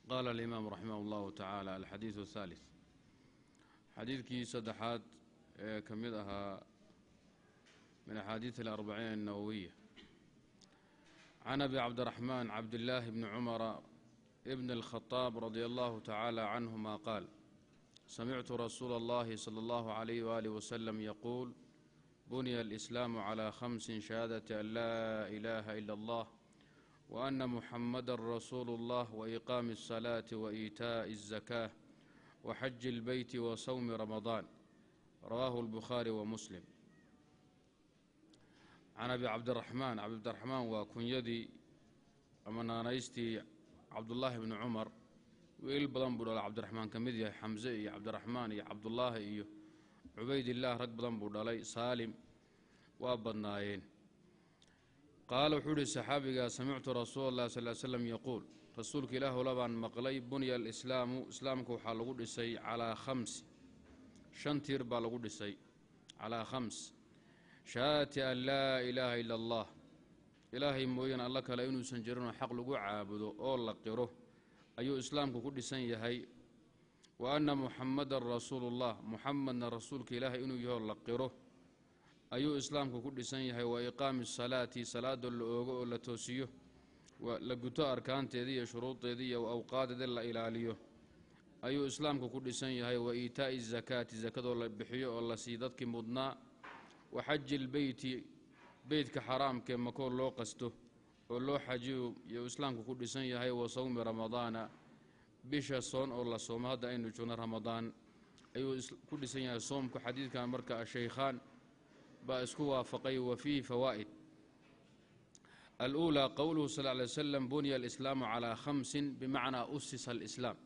Qaala alimaam raximah اllahu tacaala: alxadiidu الthalith, xadiidkii saddexaad ee ka mid ahaa min axaadiid alarbaciin الnawowiya. Can abi Cabdiraxmaan Cabdillaahi bni Cumara bn اlkhadaab radia allahu tacaala canhuma qaal: samictu rasuula اllahi salى اllahu عalayh walih wasalam yaquul: bunya alislaamu calى khamsin: shahaadati an laa ilaha ila allah wa ana muxamada rasuulu اllah, waiqaami الsalaati, waإiitaaءi الzakaah, waxaji اlbeyti, wa sawmi ramadaan. Rawaahu اlbukhaari wa Muslim. Can abi Cabdiraxmaan, Cabdiraxmaan waa kunyadii ama naanaystii Cabdullaahi bni Cumar. Wiil badan buu dhalay, Cabdiraxmaan ka mid yahay, Xamse iyo Cabdiraxmaan iyo Cabdullaahi iyo Cubaydillaah, rag badan buu dhalay, Saalim, waa badnaayeen. Qaala, wuxuu uhi saxaabigaa: samictu rasuula اllahi sal slam yaquul, rasuulka ilaahula baan maqlay: bunya alislaamu, islaamka waxaa lagu dhisay, calaa khamsi, shan tiir baa lagu dhisay, calaa khams: shahaadati an laa ilaaha ila allah, Ilaahay mooyane alla kale inuusan jirinoo xaq lagu caabudo oo la qiro ayuu islaamku ku dhisan yahay, wa anna Muxamadan rasuulullah, Muxamedna rasuulka Ilaahay inuu yahoo la qiro ayuu islaamku ku dhisan yahay, wa iqaami asalaati, salaada la oogo oo la toosiyo, la guto arkaanteedii iyo shuruudeedii iyo awqaadeedii la ilaaliyo ayuu islaamku ku dhisan yahay, wa iitaa'i zakaati, zakadoo la bixiyo oo la siiyo dadkii mudnaa, wa xaji lbeyti, beytka xaraamkee makoo loo qasto oo loo xajiyo yuu islaamku ku dhisan yahay, wa sawmi ramadaana, bisha soon oo la soomo. Hadda aynu joogno Ramadaan ayuu ku dhisan yahay soomku. Xadiidkan marka ashaykhaan baa isku waafaqay. Wa fiihi fawaa'id. Aluulaa: qowluhu sal lay slam bunya alislaamu calaa khamsin, bimacnaa usisa alislaam,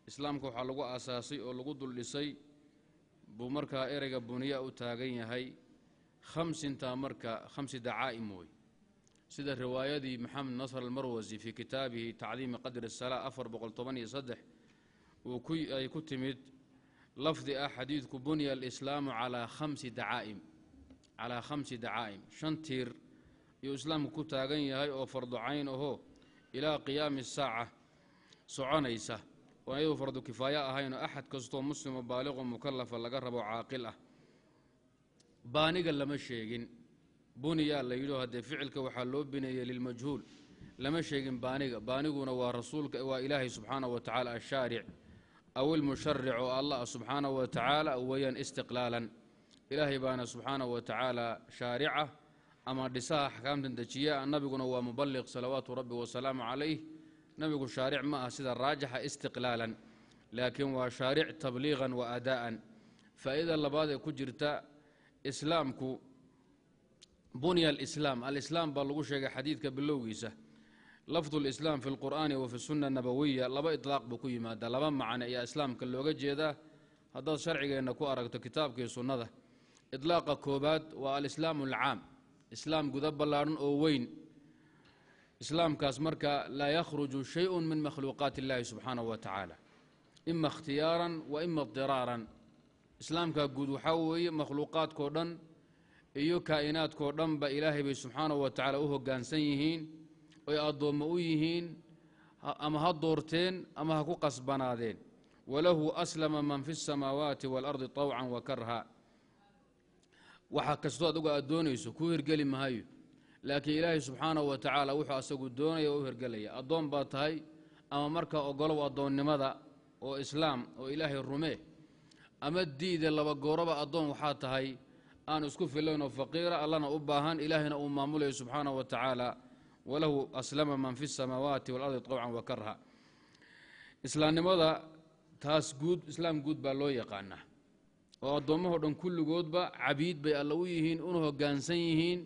islaamka waxaa lagu aasaasay oo lagu dul dhisay buu markaa ereyga buniya u taagan yahay. Khamsintaa marka khamsi dacaa'im wey, sida riwaayadii Maxamed Nasr Almarwasi fii kitaabihi Tacdiimi Qadri الsalaa 413 uu ay ku timid lafdi ah xadiidku: bunya alislaamu calaa khamsi dacaa'im, calaa khamsi dacaa'im, shan tiir ayuu islaamku ku taagan yahay oo fardu cayn ahoo ilaa qiyaami saaca soconaysa, oon ayadu fardu kifaayo ahayn oo axad kastoo muslimo baaliqo mukalafa laga rabo, caaqil ah. Baaniga lama sheegin, buniyaa la yidho, haddee ficilka waxaa loo bineeyey lilmajhuul, lama sheegin baaniga. Baaniguna waa rasuulka, waa Ilaahay subxaanaه wa tacaala, ashaaric aw ilmusharic oo Allah subxaanaه wa tacaala weeyaan istiqlaalan. Ilaahay baana subxaanaه wa tacaala shaarica ama dhisaha axkaamtan dejiya, nabiguna waa mubaliq salawaatu rabbi wasalaamu calayh. Nabigu shaaric ma ah sida raajixa istiqlaalan, laakiin waa shaaric tabliiqan wa adaa'an. Faa'iida labaad ee ku jirta: islaamku, bunya alislaam, alislaam baa lagu sheegay xadiidka bilowgiisa. Lafdu lislaam fi lqur'aani wa fi sunna nabawiya laba itlaaq buu ku yimaadaa, laba macne ayaa islaamka looga jeedaa haddaad sharcigeenna ku aragto kitaabkii sunnada. Itlaaqa koobaad waa alislaamu alcaam, islaam guda ballaadhan oo weyn. Islaamkaas marka laa yakhruju shayءu min makhluuqaat اllahi subxaanaه wa tacaala, ima ikhtiyaaran wa ima idiraaran. Islaamka guud waxaa weeye makhluuqaadkao dhan iyo kaa'inaadkao dhanba Ilaahay bay subxaanaه wa tacaala u hoggaansan yihiin oy addoommo u yihiin, ama ha doorteen ama ha ku qasbanaadeen. Walahu aslama man fi الsamaawaati waalardi طawcan wa karha. Waxa kastoo adigu aad doonayso kuu hirgeli mahayo, laakiin Ilaahay subxaanahu wa tacaala wuxuu asagu doonaya u hirgelaya. Addoon baa tahay, ama markaa ogolow addoonnimada oo islaam oo Ilaahay rumee, ama diide, laba gooroba addoon waxaa tahay aan isku filayn oo faqiira, Allana u baahan, Ilaahayna uu maamulayo subxaanahu wa tacaala. Walahu aslama man fi الsamaawaati waalardi طawcan wa karha. Islaamnimada taas guud, islaam guud baa loo yaqaanaa oo addoommahoo dhan kulligoodba cabiid bay Alla u yihiin, una hoggaansan yihiin,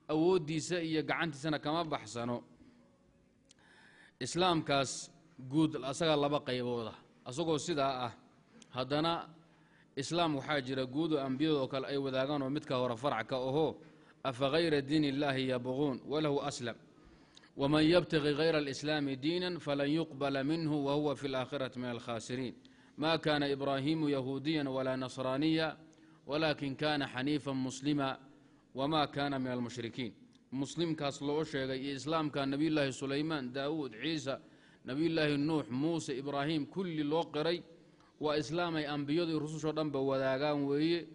awooddiisa iyo gacantiisana kama baxsano. Islaamkaas guud asagaa laba qaybooda. Asagoo sidaa ah haddana islaam waxaa jira guud oo ambiyadoo kale ay wadaagaan oo midka hore farac ka ahoo: afa hayra diin illaahi yabquun walahu aslam waman yabtaqi hayra alislaami diinan falan yuqbala minhu wahuwa fi alaakhirati min alkhaasiriin. Ma kana Ibraahimu yahuudiya walaa nasraaniya walaakin kana xaniifan muslima wma kana min almushrikiin. Muslimkaas loo sheegay iyo islaamka Nebiyullaahi Sulaymaan, Daawuud, Ciisa, Nabiyullaahi Nuux, Muuse, Ibraahim, kulli loo qiray. Waa islaam ay ambiyadu iyo rusushoo dhanba wadaagaan weeye,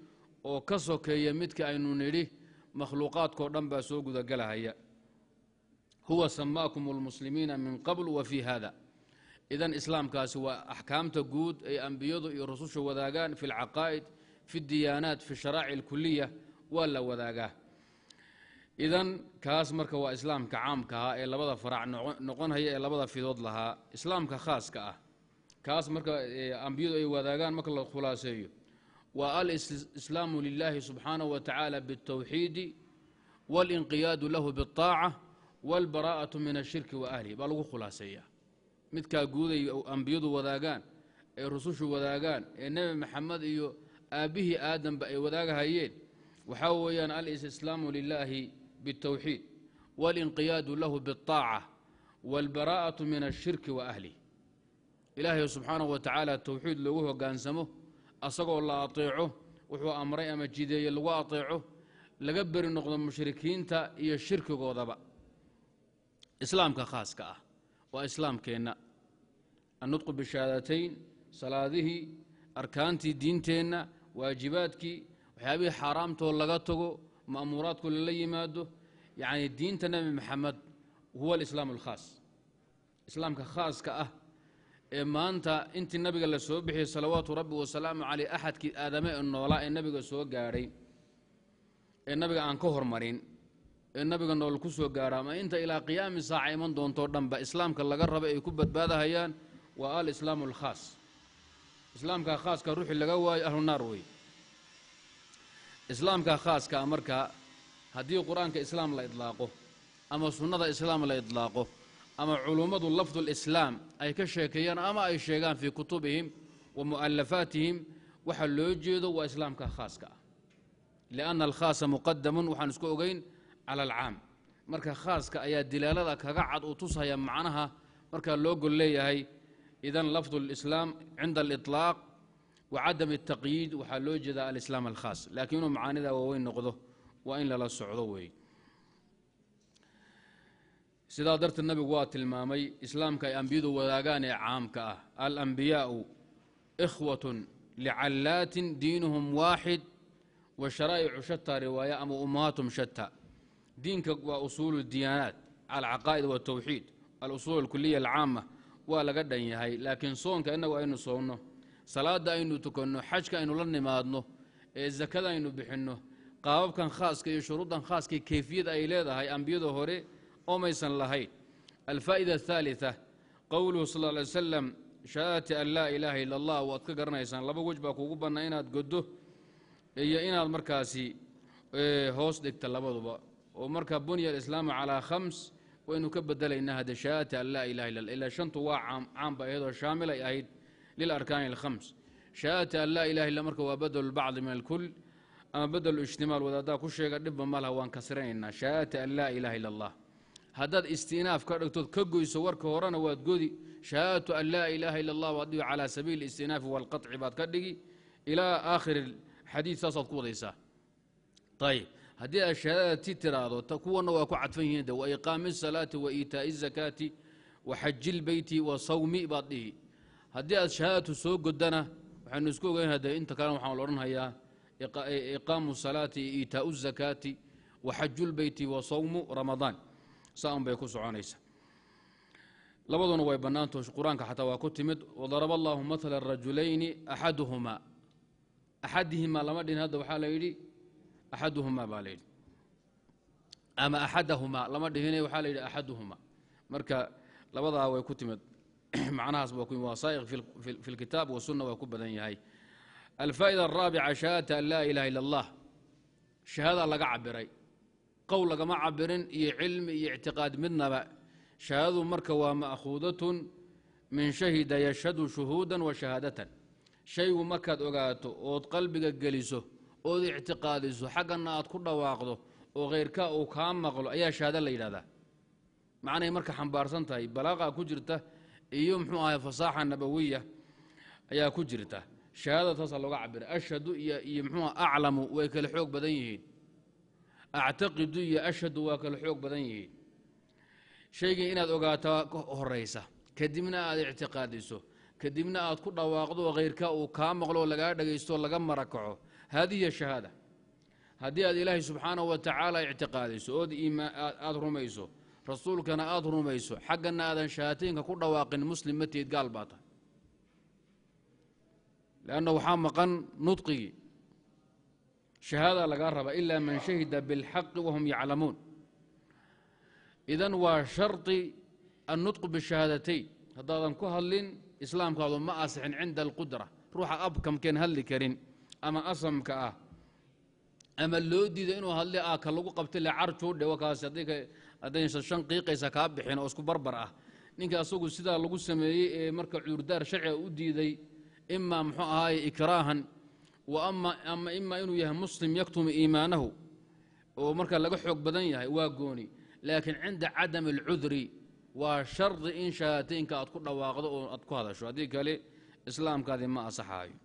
oo ka sokeeya midka aynu nidhi makhluuqaadkao dhan baa soo gudagelahaya. Huwa samaakum almuslimiina min qabl wa fii hada. Idan islaamkaasi waa axkaamta guud ay ambiyadu iyo rususha wadaagaan fi alcaqaa'id, fi diyaanaat, fi sharaa'ic alkuliya, waa la wadaagaa. Idan kaas marka waa islaamka caamka ahaa ee labada farac noqonhaya, ee labada fidood lahaa. Islaamka khaaska ah, kaas marka ambiyadu ay wadaagaan, marka la khulaaseeyo, waa alislaamu lilaahi subxaanahu wa tacaala biاltowxiidi waاlinqiyaadu lahu biاlطaaca wاlbaraa'atu min ashirki wa ahlihi baa lagu khulaaseeyaa. Midkaa guuday ambiyadu wadaagaan, ee rusushu wadaagaan, ee Nebi Maxamed iyo aabbihii Aadamba ay wadaagahayeen, waxaa weeyaan alislaamu lilaahi biاltowxiid waاlinqiyaadu lahu biاlطaaca wاlbaraa'atu min ashirki wa ahlih. Ilaahay subxaanahu wa tacaala towxiid loogu hogaansamo, asagoo la ateeco, wuxuu amray ama jideeye lagu ateeco, laga beri noqdo mushrikiinta iyo shirkigoodaba. Islaamka khaaska ah waa islaamkeenna, annutqu bishahaadatayn, salaadihii, arkaantii diinteenna, waajibaadkii, waxyaabihii xaaraamtoo laga tago, ma'muuraadku lala yimaado, yacni diinta Nebi Maxamed, huwa alislaam alkhaas. Islaamka khaaska ah ee maanta intii nabiga la soo bixiyey salawaatu rabbi wasalaamu caleyh, axadkii aadame ee noolaa ee nabiga soo gaadhay, ee nabiga aan ka hormarin, ee nabiga nool ku soo gaadha, ama inta ilaa qiyaami saaca iman doontoo dhanba islaamka laga raba ay ku badbaadahayaan waa alislaamu alkhaas. Islaamka khaaska ruuxii laga waayo ahlu naar wey. Islaamka khaaska marka, haddii Qur-aanka islaam la idlaaqo ama sunnada islaam la idlaaqo ama culummadu lafdu lislaam ay ka sheekeeyaan ama ay sheegaan fii kutubihim wa mu'alafaatihim, waxa loo jeedo waa islaamka khaaska ah, lianna alkhaasa muqadamun, waxaan isku ogeyn, cala alcaam. Marka khaaska ayaa dilaalada kaga cad uu tushaya macnaha markaa loo gol leeyahay. Idan lafdu lislaam cinda aliطlaaq wa cadam altaqyiid waxaa loo jeedaa alislaam alkhaas, laakiin inuu macaanida waaweyn noqdo waa in lala socdo weey. Sidaa darteed nabigu waa tilmaamay islaamka ay ambiyadu wadaagaan ee caamka ah: alambiyaau ikhwatun licallaatin, diinuhum waaxid wa sharaa'icu shataa, riwaaya ama ummahaatum shata. Diinka waa usuulu diyaanaat, alcaqaa'id waltowxiid, alusuul alkuliya alcaama, waa laga dhan yahay. Laakiin soonka innagu aynu soonno, salaadda aynu tukanno, xajka aynu la nimaadno, ee zakada aynu bixinno, qaababkan khaaska iyo shuruuddan khaaska, kayfiyada ay leedahay ambiyada hore oomaysan lahayn. Alfaa'ida athaalitha, qowluhu sal alay wasalam shahaadati an laa ilaaha ila allah. Waad ka garanaysaan, laba wej baa kuugu bannaa, inaad goddo iyo inaad markaasi hoos dhigta, labaduba. Oo marka bunya alislaamu calaa khams waynu ka bedelaynaa hadde shahaadati an laa ilaha illa, ilaa shantu waa caam, caam ba iyadoo shaamil ay ahayd lilarkaani alkhams. Shahaadati an laa ilaha illa marka waa badelu lbacdi min alkul ama badelu ijtimaal, wadaaddaa ku sheega, dhibba ma laha, waan kasrinaynaa shahaadati an laa ilaha illa allah. Haddaad istinaaf ka dhigtood ka goyso warka horena, waad godi, shahaadatu an laa ilaaha illa allah waad dhigi, calaa sabiili istinaafi walqaطci baad ka dhigi ilaa aakhiri xadiid, saasaad ku wadaysaa. Ayib, haddii aad shahaadati tiraahdo, kuwana waa ku cadfan yihiin de: wa iqaami الsalaati wa iitaa'i الzakaati wa xaji اlbeyti wa sawmi baad dhihi. Haddii aad shahaadatu soo godana, waxaynu isku ogeyn hade inta kalena waxaan la odhanhayaa iqaamu salaati, iitaau الzakaati wa xaju lbeyti wa sawmu ramadaan, saa un bay ku soconaysa. Labaduna way bannaantaho, Qur-aanka xataa waa ku timid: wadaraba allahu matala rajulayni axaduhumaa, axadihimaa lama dhihin, hadda waxaa la yidhi axaduhumaa baa la yidhi, ama axadahumaa lama dhihine, waxaa la yidhi axaduhumaa. Marka labadaa way ku timid, macnahaas waa ku waa saa'iq fi lkitaab wasunna, waa ku badan yahay. Alfaa'ida araabica, shahaadata an laa ilaha illa allah shahaada laga cabiray, qowl lagama cabirin iyo cilmi iyo ictiqaad midnaba. Shahaadadu marka waa ma'khuudatun min shahida yashhadu shuhuudan wa shahaadatan. Shaygu markaad ogaato ood qalbiga geliso ood ictiqaadiso, xaggana aad ku dhawaaqdo oo khayrkaa uu kaa maqlo, ayaa shahaado la yidhahdaa. Macnahay marka xambaarsan tahay balaaqa ku jirta iyo muxuu ahay fasaaxa nabawiya ayaa ku jirta. Shahaadada taasaa looga cabiray. Ashhadu iyo muxuu aclamu way kala xoog badan yihiin, actaqidu iyo ashhadu waa kala xoog badan yihiin. Shaygii inaad ogaataa ka horaysa, Kadibna aad ictiqaadiso, kadibna aad ku dhawaaqdo oo khayrkaa uu kaa maqlo oo lagaa dhagaysto, laga marakaco. Haadihi shahaada. Haddii aad Ilaahay subxaanahu wa tacaala ictiqaadiso ood aad rumayso, rasuulkana aad rumayso, xaggana aadan shahaataynka ku dhawaaqin, muslim ma tihid, gaal baa tahay. Leanna waxaa maqan nudqigii. Shahaada lagaa rabaa, ilaa man shahida bilxaqi wahum yaclamuun. Idan waa shardi annutqu bishahaadatayn. Haddaadan ku hadlin, islaamkaadu ma asixin cinda alqudra. Ruuxa abkamkeen hadli karin ama asamka ah ama loo diiday inuu hadle ah, ka lagu qabtay le carjuudhe wakaas, haddaysan shan qiiqaysa kaa bixin oo isku barbar ah, ninka asagu sidaa lagu sameeyey ee marka cudurdaar sharciga u diiday, imaa muxuu ahaaye ikraahan wa ama ima inuu yahay muslim yaktumu iimaanahu oo marka laga xoog badan yahay, waa gooni. Laakiin cinda cadami alcudri waa shardi in shahaataynka aad ku dhawaaqdo oo aad ku hadasho. Haddii kale islaamkaadii ma asaxaayo.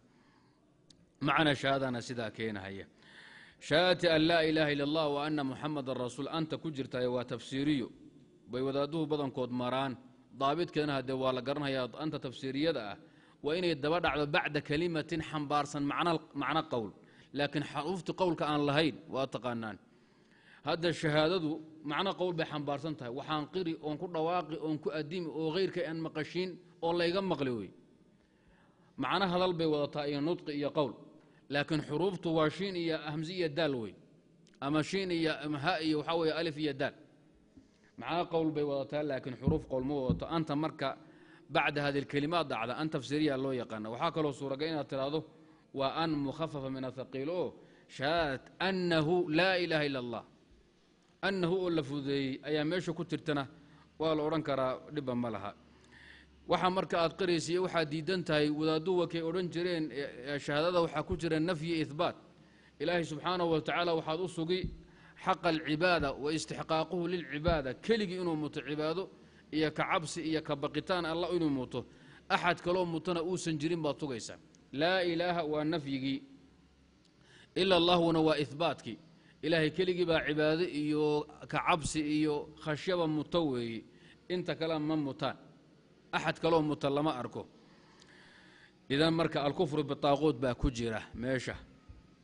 Macna shahaadana sidaa keenahaya, shahaadati an laa ilaaha illa Allah wa ana muxamadan rasuul anta ku jirtaay waa tafsiiriyo bay wadaaduhu badankood maraan. Daabidkeena haddee waa la garanayaa. Anta tafsiiriyada ah waa inay daba dhacdo bacda kalimatin xambaarsan macno qowl, laakiin xaruufti qowlka aan lahayn. Waa taqaanaan, hadda shahaadadu macno qowl bay xambaarsan tahay. Waxaan qiri oon ku dhawaaqi oon ku adimi oo heyrka aan maqashiin oo layga maqli wey. Macno hadal bay wadataa iyo nudqi iyo qowl, laakiin xuruuftu waa shiin iyo hamzi iyo daal wey, ama shiin iyo ha iyo waxaa weeye alif iyo daal. Macno qowl bay wadataa, laakiin xuruuf qowl ma wadato. Anta marka bacda hadi alkelimaat dhacda an tafsiiriya loo yaqaana. Waxaa kaloo suuragal inaad tiraahdo waa an mukhafafa min athaqiil, oo shahaadat annahu laa ilaaha ila Allah, annahu oo la fududeeyey ayaa meesha ku jirtana waa la odhan karaa, dhibba ma laha. Waxaa marka aad qiraysa iyo waxaad diidan tahay, wadaadduhu wakay odhan jireen shahaadada waxaa ku jira nafyi ihbaat. Ilaahay subxaanahu wa tacaala waxaad u sugi xaqa alcibaada wa istixqaaquhu lilcibaada, keligii inuu muto cibaado iyo ka cabsi iyo ka baqitaan, alla inuu muto, axad kaloo mutona uusan jirin baad sugaysaa. Laa ilaaha waa nafyigii, ila allahuna waa ihbaatkii. Ilaahay keligii baa cibaado iyo ka cabsi iyo khashyaba muto weeye, inta kale ma mutaan, axad kaloo muta lama arko. Idan marka alkufru bitaaquut baa ku jira meesha.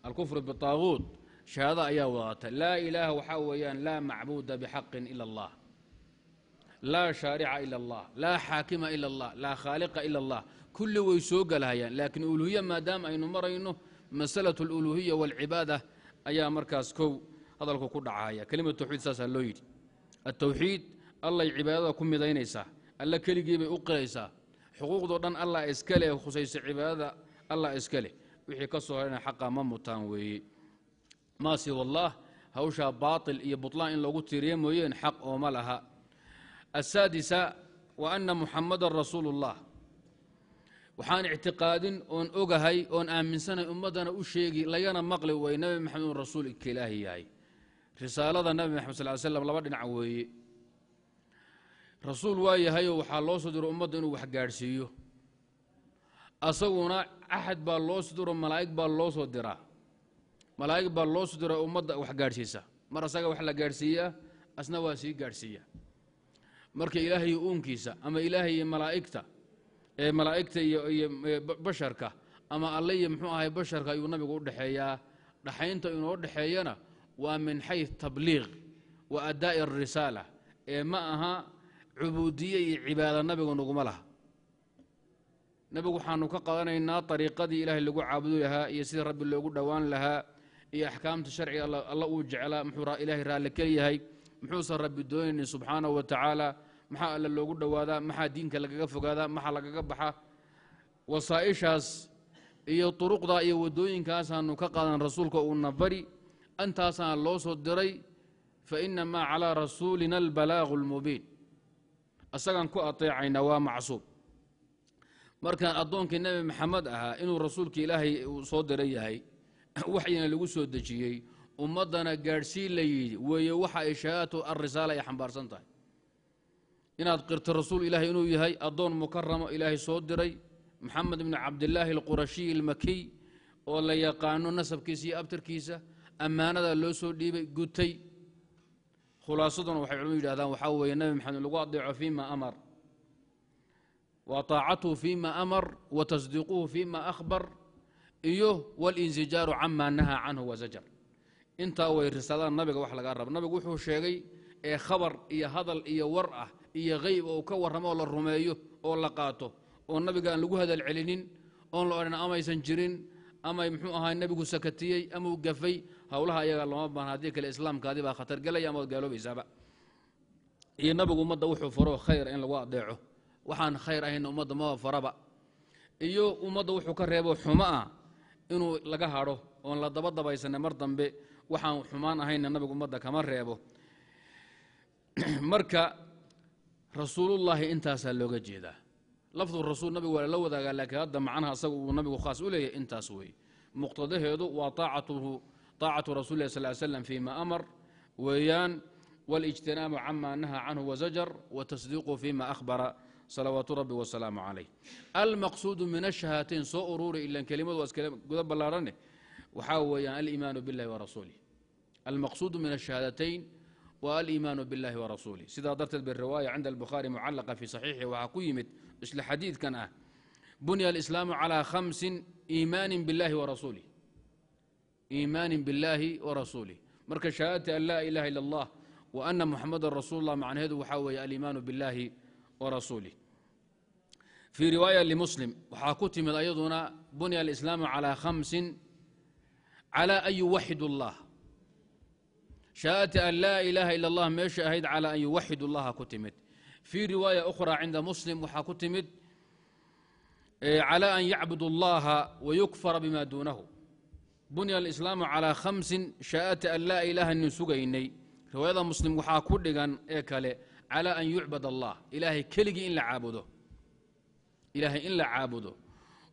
Alkufru bitaaquut shahaado ayaa wadata. Laa ilaaha waxaa weeyaan laa macbuuda bixaqin ila allah, laa shaarica ila allah, laa xaakima ila allah, laa khaaliqa ila allah, kulli way soo gelahayaan. Laakiin uluhiya maadaama aynu marayno, masalatu aluluhiya waalcibaada ayaa markaas kow hadalku ku dhacaya. Kelimatu tawxiid saasaa loo yidhi. Altawxiid allay cibaadada ku midaynaysaa, alla keligii bay u qiraysaa, xuquuqdoo dhan allah iska leh, khusaysa cibaadada allah iska leh, wixii ka soo harayna xaqa ma mutaan weeye. Maa siwa allah hawshaa baatil iyo butlaan in loogu tiiriye mooyeen xaq ooma laha. Asaadisa, wa anna muxamadan rasuulu ullah. Waxaan ictiqaadin oon ogahay oon aaminsanay, ummaddana u sheegi lagana maqli way, Nebi Maxamed uu rasuulka Ilaahi yahay. Risaalada Nebi Maxamed sal ly slam laba dhinac weeye. Rasuul waa yahayoo waxaa loo soo diro ummadda inuu wax gaadhsiiyo. Asaguna axad baa loo soo diro, malaa'ig baa loo soo diraa, malaa'ig baa loo soo dira ummadda wax gaadhsiisa. Mar asaga wax la gaadhsiiyaa, asna waa sii gaadhsiiya. Marka Ilaahay uunkiisa ama Ilaahay iyo malaa'igta, ee malaa'igta iyo basharka, ama alle iyo muxuu ahay basharka ayuu nabigu u dhexeeyaa. Dhaxaynta inoo dhexeeyana waa min xayu tabliiq wa addaa'i arisaala, ee ma aha cubuudiye iyo cibaada nabigu naguma laha. Nabigu waxaanu ka qadanaynaa ariiqadii Ilaahay lagu caabudi lahaa iyo sidii Rabbi loogu dhowaan lahaa iyo axkaamta sharciga alla uu jeclaa, muxuu Ilaahay raalli ka yahay, muxuusan Rabbi doonaynin subxaanahu wa tacaala, maxaa alle loogu dhowaadaa, maxaa diinka lagaga fogaadaa, maxaa lagaga baxa. Wasaa'ishaas iyo turuqdaa iyo waddooyinkaasaanu ka qaadan rasuulka uuna bari, intaasaana loo soo diray. Fa inamaa calaa rasuulina albalaaqu almubiin, asagaan ku ateecaynaa, waa macsuum. Markaan addoonkii Nebi Maxamed ahaa inuu rasuulka Ilaahay uu soo diray yahay, waxyina lagu soo dejiyey, ummaddana gaadhsiin la yidhi weeye. Waxa ay shahaadatu alrisaala ay xambaarsan tahay inaad qirto rasuul Ilaahay inuu yahay, addoon mukaramo Ilaahay soo diray, Maxamed ibni Cabdillaahi alqurashiy almakiy oo la yaqaano nasabkiisa iyo abtirkiisa, ammaanada loo soo dhiibay gutay. Khulaasaduna waxay culimadu yidhahdaan waxaa weeye Nebi Maxamed lagu adeeco fiima amar. Waa taacatuhu fima amar wa tasdiiquhu fima akhbar iyo wاlinsijaaru cama nahaa canhu wazajar. Intaa way risaaladaan nabiga wax lagaa rabo. Nabigu wuxuu sheegay ee khabar iyo hadal iyo war ah iyo hayb oo ka warramo oo la rumeeyo oo la qaato, oo nabiga aan lagu hadal celinin, oon la odhan amaysan jirin, amay muxuu ahaa nebigu sakatiyey ama uu gafay. Howlaha ayaga looma baahna, haddii kale islaamkaadii baa khatar gelaya ama waad gaaloobaysaaba. Iyo nabigu ummadda wuxuu faro khayr in lagu adeeco, waxaan khayr ahayna ummadda maba faraba. Iyo ummadda wuxuu ka reebo xumo ah inuu laga hadho oon la daba dabaysanay mar dambe. Waxaan xumaan ahayna nabigu ummadda kama reebo. Marka rasuulullaahi intaasaa looga jeedaa. Lafdu rasuul nabigu waa lala wadaagaa, laakiin hadda macnaha asaga uu nabigu khaas u leeyahay intaas weeye. Muqtadaheedu waa aacatuhu, taacatu rasuli lah sal slam fima amar weeyaan, waاlijtinaabu cama nahaa canhu wazajar, watasdiiquhu fima akhbara salawaatu rabbi wasalaamu calayh. Almaqsuudu min ashahaatayn, soo uruuri, ilan kelimadu waa iska guda ballaarhane, waxaa weeyaan aliimaanu biاllahi warasuulih. Almaqsuudu min ashahaadatayn wa aliimaanu biاllahi warasuulih. Sidaa darteed biriwaaya cinda albukhaari mucallaqa fi saxiixi waxaa ku yimid isla xadiidkan ah: bunya alislaamu calaa khamsin, iimaanin biاllahi warasuulih, iimaanin biاllaahi warasuulih. Marka shahaadati an laa ilaha ila allah wa ana muxamadan rasuul allah macnaheedu waxaa weeye aliimaanu biاllahi warasuulih. Fii riwaaya limuslim waxaa ku timid ayaduna: bunya alislaamu calaa khamsin, calaa an yuwaxid allah. Shahaadati an laa ilaaha ila allah meesha ahayd calaa an yuwaxid allaha ku timid. Fii riwaaya ukhra cinda muslim waxaa ku timid calaa an yacbud allaha wayukfara bima duunahu. Bunya alislaamu calaa khamsin, shahaadati an laa ilaaha nin sugaynay, riwaayada muslim waxaa ku dhigan ee kale calaa an yucbad allah, ilaahay keligii in la caabudo, ilaahay in la caabudo,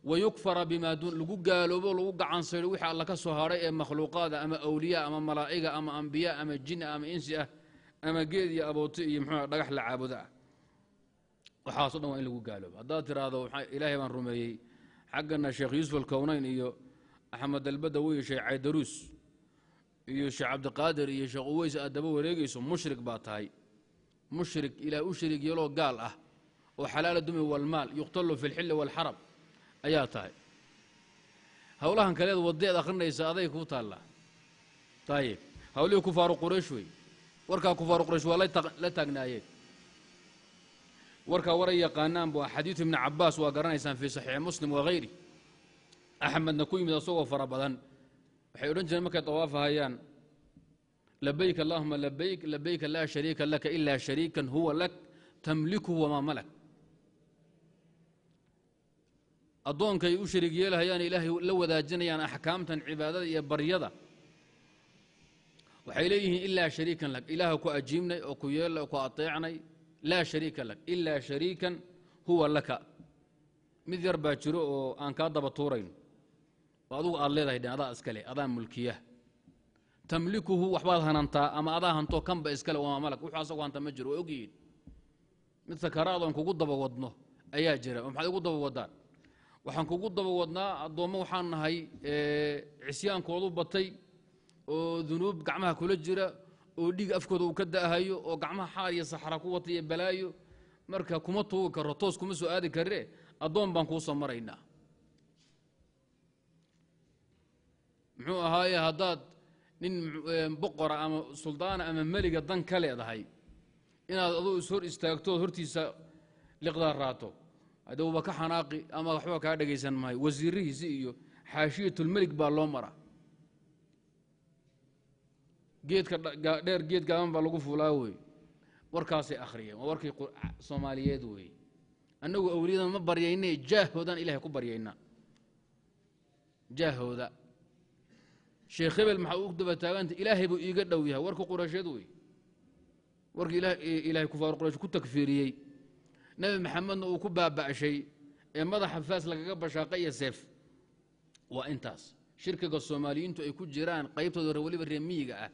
wayukfara bimaa duun, lagu gaaloobo, lagu gacansaydho wixii alla ka soo hadhay ee makhluuqaada, ama awliyaa ama malaa'iga ama ambiya ama jin ama insi ah ama geed iyo abooti iyo muxuu dhagax la caabudo ah. Waxaaso dhan waa in lagu gaaloobo. Haddaad tiraahdo ilaahay baan rumeeyey, xaggana Sheekh Yuusuf Alkownayn iyo Axmed Albadawi iyo Sheekh Caydaruus iyo Sheekh Cabdiqaadir iyo Sheekh Uweys aad daba wareegayso, mushrik baa tahay, mushrik ilaah u shariig yeeloo gaal ah oo xalaala dumi walmaal yuqtalu fi lxilli walxaram ayaa tahay. Howlahan kaleed wadeed akhrinaysa aday kuu taallaa. Ayib, hawlihii kufaaru quraysh wey. Warkaa kufaaru quraysh waa la taagnaayeen. Warkaa waray yaqaanaan bu. Xadiidu Ibni Cabaas waa garanaysaan fii saxiixi Muslim wahayri, Axmedna ku yimid asagoo fara badan. Waxay odhan jireen markay dawaafahayaan: labayk allahuma labayk, labayka laa shariika laka ilaa shariikan huwa lak tamlikuhu wamaa malak. Addoonkay u shariig yeelahayaan, ilaahay la wadaajinayaan axkaamtan cibaadada iyo baryada. Waxay leeyihiin: ilaa shariikan lak, ilaah ku ajiibnay oo ku yeelnay oo ku ateecnay, laa shariika lak ilaa shariikan huwa laka, mid yar baa jiro oo aan kaa daba tuurayno oo adugu aad leedahay dhen, adaa iskale, adaa mulkiya, tamlikuhu, waxbaad hanantaa ama adaa hantoo kanba iskale, wamaa malak, wuxuu asagu hanta ma jiro. Waa ogyihiin mid sakaraad oon kugu daba wadno ayaa jira. Oo maxaad igu daba wadaan? Waxaan kugu daba wadnaa addoommo waxaan nahay cisyaankoodu batay oo dunuub gacmaha kula jira oo dhiig afkooda uu ka da'hayo oo gacmaha xaar iyo saxra ku wata iyo balaayo. Marka kuma tuugi karo, toos kuma soo aadi karre, addoon baan kuu soo maraynaa. Muxuu ahaaye, haddaad nin boqora ama suldaana ama meliga dan ka leedahay, inaad aduu is hor istaagtood hortiisa liqdaa raato, hadee uba ka xanaaqi ama waxba kaa dhegaysan maayo. Wasiirihiisi iyo xaashiyatulmelig baa loo maraa. Geedka dheer geed gaaban baa lagu fuulaa wey. Warkaasay akhriyeen. Waa warkii Soomaaliyeed weeye. Annagu awliyadan ma baryayne, jaahoodan ilahay ku baryaynaa. Jaahooda Sheekh hebel maxaa u daba taaganta? Ilaahay buu iiga dhow yahay. Warka Qureysheed wey, warkii Ilaahay kufaaru Quraysh ku takfiiriyey, Nebi Maxamedna uu ku baaba'shay ee madaxa faas lagaga bashaaqay iyo seef. Waa intaas shirkiga Soomaaliyiintu ay ku jiraan, qaybtooda weliba reer miyiga ah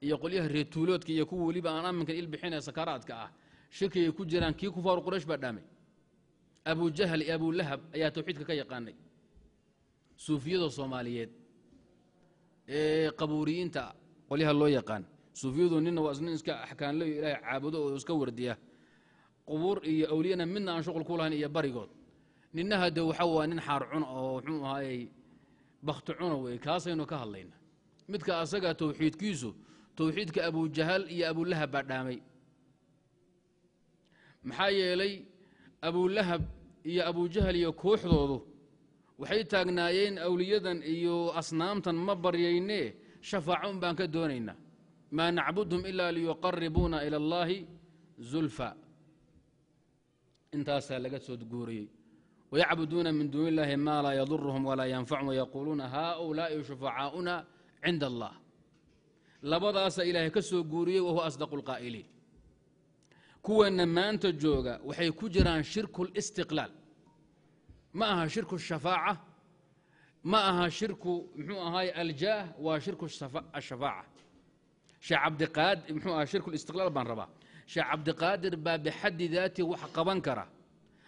iyo qolyaha reer tuuloodka iyo kuwa weliba aan aminkan ilbixinaya sakaraadka ah. Shirkigay ku jiraan kii kufaaru Quraysh baa dhaamay. Abujahal iyo Abulahab ayaa tawxiidka ka yaqaanay. Suufiyada Soomaaliyeed ee qabuuriyiinta qolyaha loo yaqaan suufiyadu, nina waa nin iska axkaanleyo, Ilaahay caabudo oo iska wardiya. Qubuur iyo awliyana midna aan shuqul ku lahayn iyo barigood. Ninna hadde waxa waa nin xaar cun oo muxuu ahaayey bakhti cuna wey. Kaasaynu ka hadlaynaa. Midka asaga towxiidkiisu towxiidka Abujahal iyo Abulahab baa dhaamay. Maxaa yeelay, Abulahab iyo Abujahal iyo kooxdoodu waxay taagnaayeen awliyadan iyo asnaamtan ma baryaynee, shafaaco un baan ka doonaynaa. Maa nacbudhum ilaa liyuqaribuuna ila allahi zulfa. Intaasaa laga soo guuriyey. Wayacbuduuna min duuni illahi maa laa yaduruhum walaa yanfachum wayaquuluuna haaulaa'i shufacaa'una cinda allah. Labadaasaa Ilaahay ka soo guuriyey, wahuwa asdaqu lqaa'iliin. Kuwanna maanta jooga waxay ku jiraan shirku listiqlaal. Ma aha shirku shafaaca, ma aha shirku muxuu ahaay aljaah, waa shirku ashafaaca. Sheekh Cabdiqaadir, muxuu aha, shirku listiqlaal baan rabaa. Sheekh Cabdiqaadir baa bixaddi daati wax qaban kara,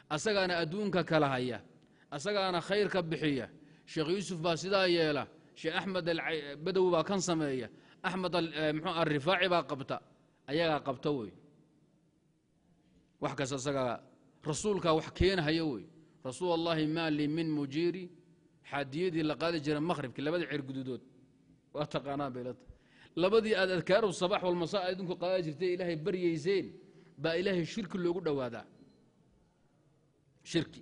asagaana adduunka kala haya, asagaana khayrka bixiya. Sheekh Yuusuf baa sidaa yeela, Sheekh Axmed Badowi baa kan sameeya, Axmed muxuu Arifaaci baa qabta, ayagaa qabta wey. Wax kasta asagaa rasuulkaa wax keenahaya wey. Rasuul Allahi maa lii min mujiiri, xaadiyadii la qaadi jira maqhribkii, labadii ceer guduudood waa taqaanaa baylata, labadii aad adkaaru sabax walmasaa idinku qaadi jirtay, Ilaahay baryayseen baa Ilaahay shirki loogu dhowaadaa. Shirki.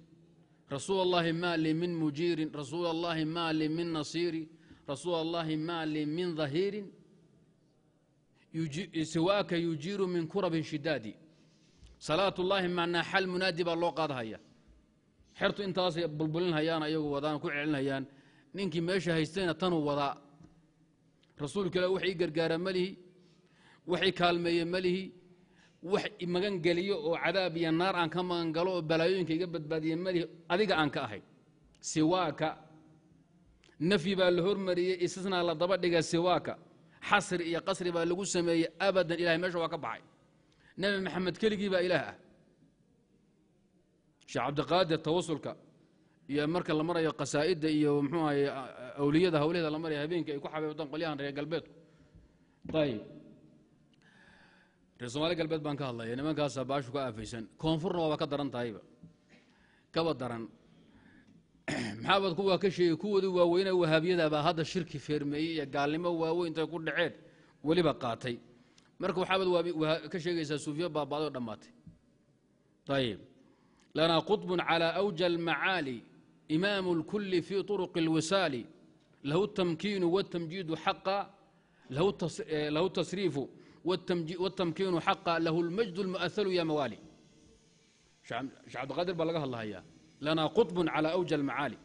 Rasuul Allahi maa lii min mujiirin, rasuul Allahi maa lii min nasiiri, rasuul Allahi maa lii min dhahiirin siwaaka yujiiru min kurabin shidaadi. Salaat ullaahi macnaa xal munaadi baa loo qaadahaya. Xertu intaasay bulbulinhayaan, ayagu wadaan ku celinhayaan. Ninkii meesha haystayna tanuu wadaa. Rasuulka ila wax ii gargaara ma lihi, wax i kaalmeeye ma lihi, wax magan geliyo oo cadaab iyo naar aan ka magan galo oo balaayooyinka iga badbaadiye ma lihi adiga aan ka ahay. Siwaaka nafyi baa la hormariyey, istisnaa la daba dhiga. Siwaaka xasri iyo qasri baa lagu sameeyey. Abadan Ilahay meesha waa ka baxay. Nebi Maxamed keligii baa Ilaah ah. Sheekh Cabdiqaadir tawasulka iyo marka la marayo qasaa'idda iyo muxuu ahaye awliyada hawlaheeda la marayo, habeenkii ay ku xabeebtaan qolyahan reer galbeedku. Ayib, reer Soomaali Galbeed baan ka hadlaya. Nimankaasaa baashu ka aafaysan. Koonfurna waaba ka daran tahayba, kaba daran. Maxaabad kuwaa ka sheegay? Kuwoodii waaweyne wahaabiyada baa hadda shirki feermeeyey iyo gaalnimo waaweyn intay ku dhaceen weliba qaatay. Marka waxaabad ka sheegaysaa suufiyo baabaaday oo dhammaatay. Ayib, lanaa qطb calى أwجى الmacaali, imaamu اlkuli fi طرق اlwisaali, lahu الtamkiinu wالtamjiidu xaqa, lahu الtasriifu wالtamkiinu xaqa, lahu اlmajd اlmu'ahalu ya mawaali. Sheekh Cabdiqaadir baa laga hadlahayaa. Lanaa qطb calى أwجى الmacaali,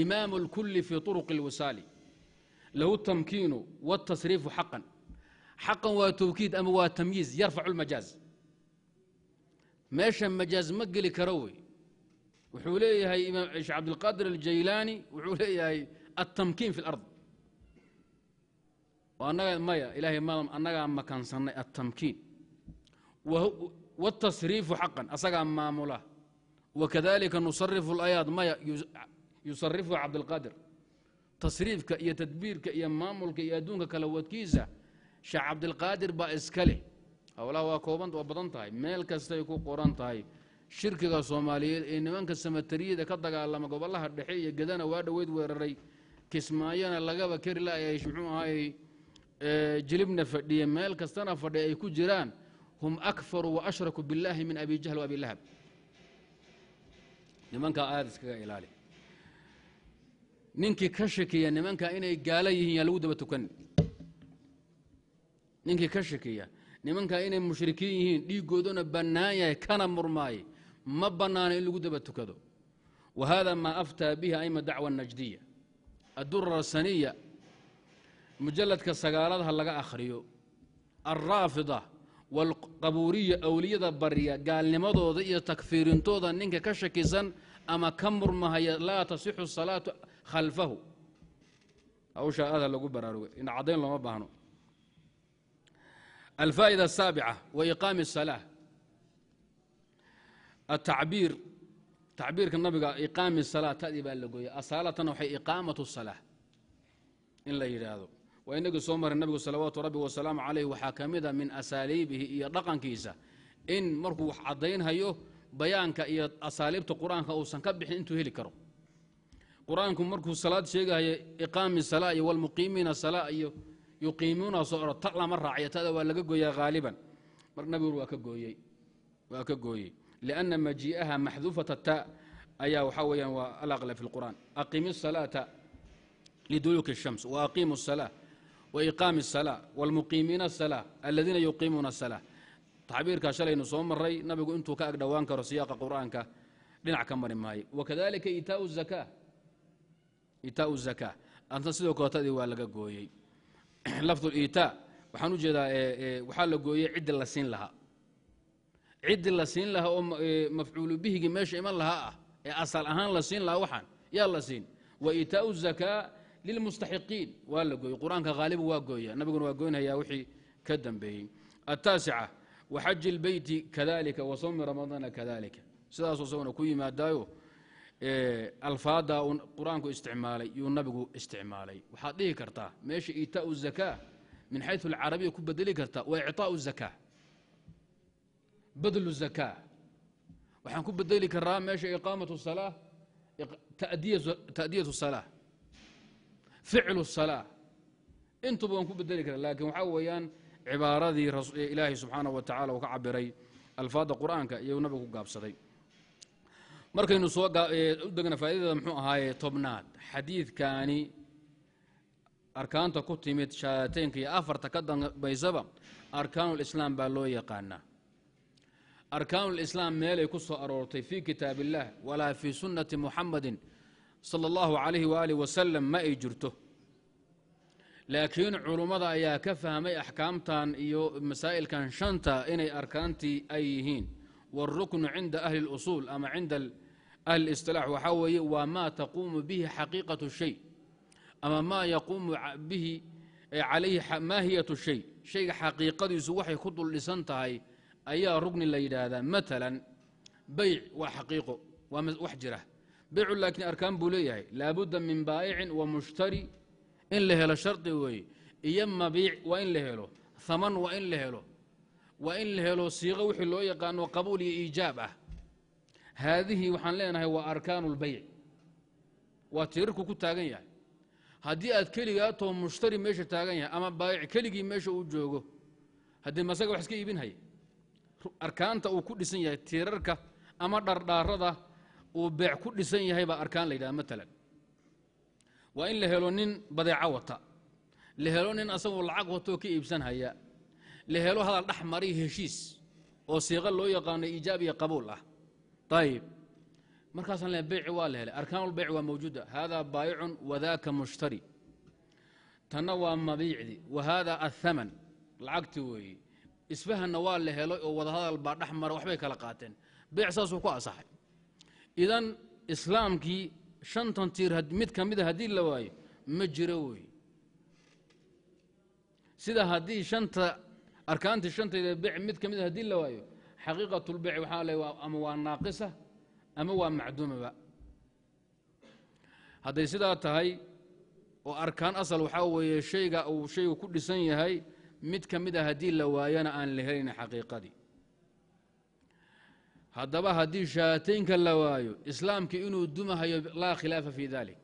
imaamu اlkuli fi طرق اlwisaali, lahu الtamkiinu wالtasriifu xaqan. Xaqan waa tawkiid ama waa tamyiiz, yarfacu اlmajaaz. Meesha majaaz ma geli karo wey. Wuxuu leeyahay imaam Sheekh Cabdilqaadir Aljaylaani, wuxuu leeyahay altamkiin fi اlard. Annaga maya, Ilaahay ma annagaa makansannay. Altamkiin wاtasriifu xaqan, asagaa maamula. Wakadalika nusarifu اlaayaat, maya, yusarifu Cabdilqaadir. Tasriifka iyo tadbiirka iyo maamulka iyo adduunka kala wadkiisa Sheekh Cabdilqaadir baa iska leh. Howlaha waa kooban, waa badan tahay, meel kastay ku qoran tahay. Shirkiga Soomaaliyeed ee nimanka samatariyada ka dagaalama gobolaha dhexe iyo Gedana waa dhoweyd weeraray, Kismaayona lagaba keri laayay, muxuu ahaayey, Jilibna fadhiye, meel kastana fadhiya ay ku jiraan, hum akfaru wa ashraku biاllahi min Abi Jahl wa Abi Lahab. Nimankaa aada iskaga ilaali. Ninkii ka shakiya nimanka inay gaalo yihiin yaa lagu daba tukan. Ninkii ka shakiya nimanka inay mushrikiin yihiin, dhiigooduna bannaan yahay, kana murmaaye, ma bannaano in lagu daba tukado. Wa hada maa aftaa bihi aima dacwa najdiya. Addura saniya mujalladka sagaaladaha laga akhriyo. Alraafida waalqabuuriya, awliyada barya, gaalnimadooda iyo takfiirintooda ninka ka shakisan ama ka murmahaya, laa tasixu salaatu khalfahu. Hawshaa aada lagu baraarugay, in caddayn looma baahno. Alfaa'ida asaabica wa iqaami الsalaa. Atacbiir, tacbiirka nabiga iqaami salaa, tadii baa la gooyay. Asaalatana waxay iqaamatu salaa in la yidhaahdo. Waa inagii soo maray nabigu salawaatu rabbi wasalaamu calayh. Waxaa ka mid a min asaaliibihi iyo dhaqankiisa In markuu wax caddaynhayo bayaanka iyo asaaliibta Qur-aanka uusan ka bixin intuu heli karo. Qur-aanku markuu salaad sheegahayo, iqaami salaa iyo walmuqiimiina salaa iyo yuqiimuuna soo ta lama raaciyo, tada waa laga gooyaa haaliban. Marka nabigu waa ka gooyey, waa ka gooyey, lianna majii'aha maxduufata ta ayaa waxaa weeyaan waa alaqla fi lqur'aan. Aqimi الsalaata liduluuki الshams wa aqiimu الsalaa wa iqaami الsalaa wاlmuqiimiina الsalaa aladiina yuqiimuuna الsalaa. Tacbiirkaa shalaynu soo maray, nabigu intuu ka agdhowaan karo siyaaqa Qur'aanka dhinac ka mari maayo. Wakadalika itaau zaka, itaau zakaa adna sidoo kale tadii waa laga gooyey. Lafdu liitaa waxaan u jeedaa waxaa la gooyey ciddi la siin lahaa, ciddii la siin lahaa oo mafcuulu bihigii meesha iman lahaa ah ee asal ahaan la siin lahaa. Waxaan yaa la siin? Wa iitaau zakaa lilmustaxiqiin waa la gooyey. Qur-aanka haalibu waa gooya, nabiguna waa goynhayaa wixii ka dambeeyey. Ataasica, waxaji lbeyti kadalika wa sawmi ramadaana kadalika. Sidaasoo isaguna ku yimaadaayo alfaadda uu Qur-aanku isticmaalay yuu nabigu isticmaalay. Waxaad dhihi kartaa meesha iitaau zakaa min xayu alcarabiya ku bedeli kartaa waa icطaau zakaa, badlu zakaa. Waxaan ku bedeli karaa meesha iqaamatu salaa ta'diyatu salaa, ficlu salaa, intuba waan ku bedeli karaa. Laakiin waxaa weeyaan cibaaradii Ilaahay subxaanaه wa tacala uu ka cabiray alfaadda Qur'aanka iyo nabigu ku gaabsaday. Markaynu soo u degna faa'iidada, muxuu ahaaye, 10aad, xadiidkaani arkaanta ku timid shahaadateynka iyo afarta ka dambaysaba arkaanulislaam baa loo yaqaanaa. Arkaanulislaam meelay ku soo aroortay fii kitaab illaah walaa fii sunnati Muxamadin sala allahu calayhi waaalih wasalam ma ay jirto, laakiin culummada ayaa ka fahmay axkaamtan iyo masaa'ilkan shanta inay arkaantii ay yihiin. Wاlruknu cinda ahli اlusuul ama cinda ahli اlisطilaax waxaa weeye waa maa taquumu bihi xaqiiqaة shay ama maa yaquumu bihi calayhi maahiyatu shay. Shayga xaqiiqadiisu waxay ku dul dhisan tahay ayaa rugni la yidhaahdaa. Maalan beyc waa xaqiiqo, waa wax jira beycu, laakiin arkaan buu leeyahay. Laabudda min baa'icin wa mushtari in la helo shardi weeye, iyo mabiic waa in la helo, haman waa in la helo, waa in la helo siiqo wixii loo yaqaano qabuul iyo iijaab ah. Haadihi waxaan leenahay waa arkaanu lbeyc, waa tiirarku ku taagan yahay. Haddii aad keligaa too mushtari meesha taagan yahay ama baayic keligii meesha uu joogo, haddii masaga wax iska iibinhaya, arkaanta uu ku dhisan yahay, tiirarka ama dhardhaarada uu beec ku dhisan yahay baa arkaan la yidhaha. Maalan waa in la helo nin badeeco wata, la helo nin asagoo lacag watoo ka iibsanhaya, la helo hadal dhex maray, heshiis oo siiqo loo yaqaano iijaab iyo qabuul ah. Ayib, markaasaan le beyci waa la helay, arkaanulbeyc waa mawjuuda. Haadaa baayicun wadaaka mushtari, tanna waa mabiicdi, wa haada athaman lacagti weeye. Isfahanna waa la helay oo wadahadal baa dhex mara, waxbay kala qaateen, beyc saasuu ku asaxay. Idan islaamkii shantan tiir mid ka mida haddii la waayo ma jiro wey. Sida haddii shanta arkaantii shantayda beyc mid ka mida haddii la waayo, xaqiiqatulbeyc waxaa le ama waa naaqisa ama waa macduumaba. Hadday sidaa tahay oo arkaan asal waxaa weeye shayga uu shaygu ku dhisan yahay mid ka mid a haddii la waayana aan la helayn xaqiiqadii. Haddaba haddii shahaataynka la waayo, islaamkii inuu dumahayo laa khilaafa fii dalik.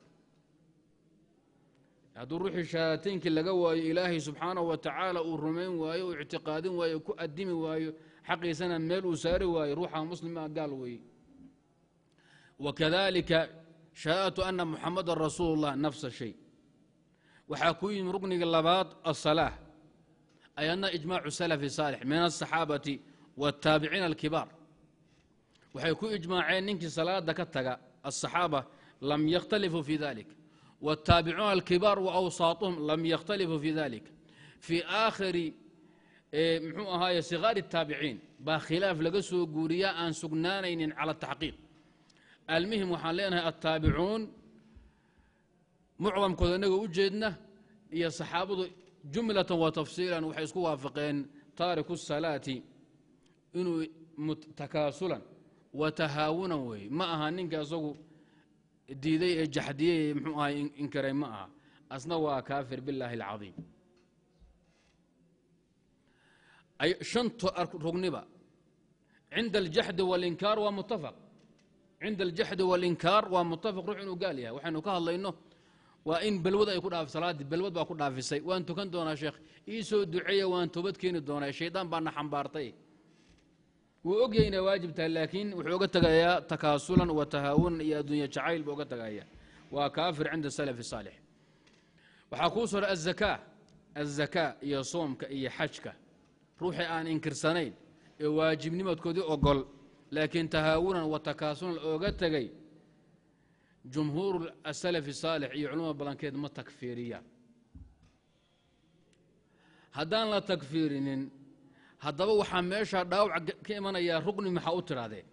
Hadduu ruuxii shahaataynkii laga waayo, Ilaahay subxaanahu wa tacaala uu rumayn waayo, uu ictiqaadin waayo, ku addimi waayo, xaqiisana meel uu saari waayo, ruuxa muslima gaal weeye. Wakadalika shahaadatu ana Muxamadan rasuulu اllah nafsa shay. Waxaa ku yimi rukniga labaad, asalaa, ayadna ijmaacu salafi saalix min aلsaxaabati wاtaabiciina alkibaar waxay ku ijmaaceen ninkii salaada ka taga. Aلصaxaaba lam yakhtalifuu fi dalik, wاtaabicuuna alkibaar waawsaatuhum lam yakhtalifuu fi dalik. Fii aakhiri, muxuu ahaaye, sigaari الtaabiciin baa khilaaf laga soo guuriyaa aan sugnaanaynin cala taxqiiq. Almuhim waxaan leenahay attaabicuun mucdamkooda inaga u jeedna iyo saxaabadu jumlatan wa tafsiilan waxay isku waafaqeen taariku salaati inuu takaasulan wa tahaawunan weeye. Ma aha ninka isagu diiday ee jaxdiyey ee muxuu ahay inkiray, ma aha, asna waa kaafir billaahi alcadiim. Shanta rugniba Cinda aljaxdi walinkaar waa muttafaq, cinda aljaxdi walinkaar waa muttafaq ruux inuu gaal yahay. Waxaynu ka hadlayno waa in balwad ay ku dhaaf, salaaddii balwad baa ku dhaafisay. Waan tukan doonaa sheekh, ii soo duceeya, waan toobad keeni doonaa, shaydaan baana xambaartay. Wuu ogyahay inay waajib tahay, laakiin wuxuu oga tegayaa takaasulan wa tahaawunan iyo adduunya jacayl buu oga tegaya. Waa kaafir cinda salafi saalix. Waxaa kuu soo azakaa, azakaa iyo soomka iyo xajka ruuxii aan inkirsanayn ee waajibnimadkoodii ogol, laakiin tahaawunan wa takaasulan ooga tegay, jumhuur asalafi saalix iyo culamada badankeed ma takfiiriyaan. Haddaan la takfiirinin, haddaba waxaa meeshaa dhaawac ka imanayaa rugni. Maxaa u tidhaahdeen?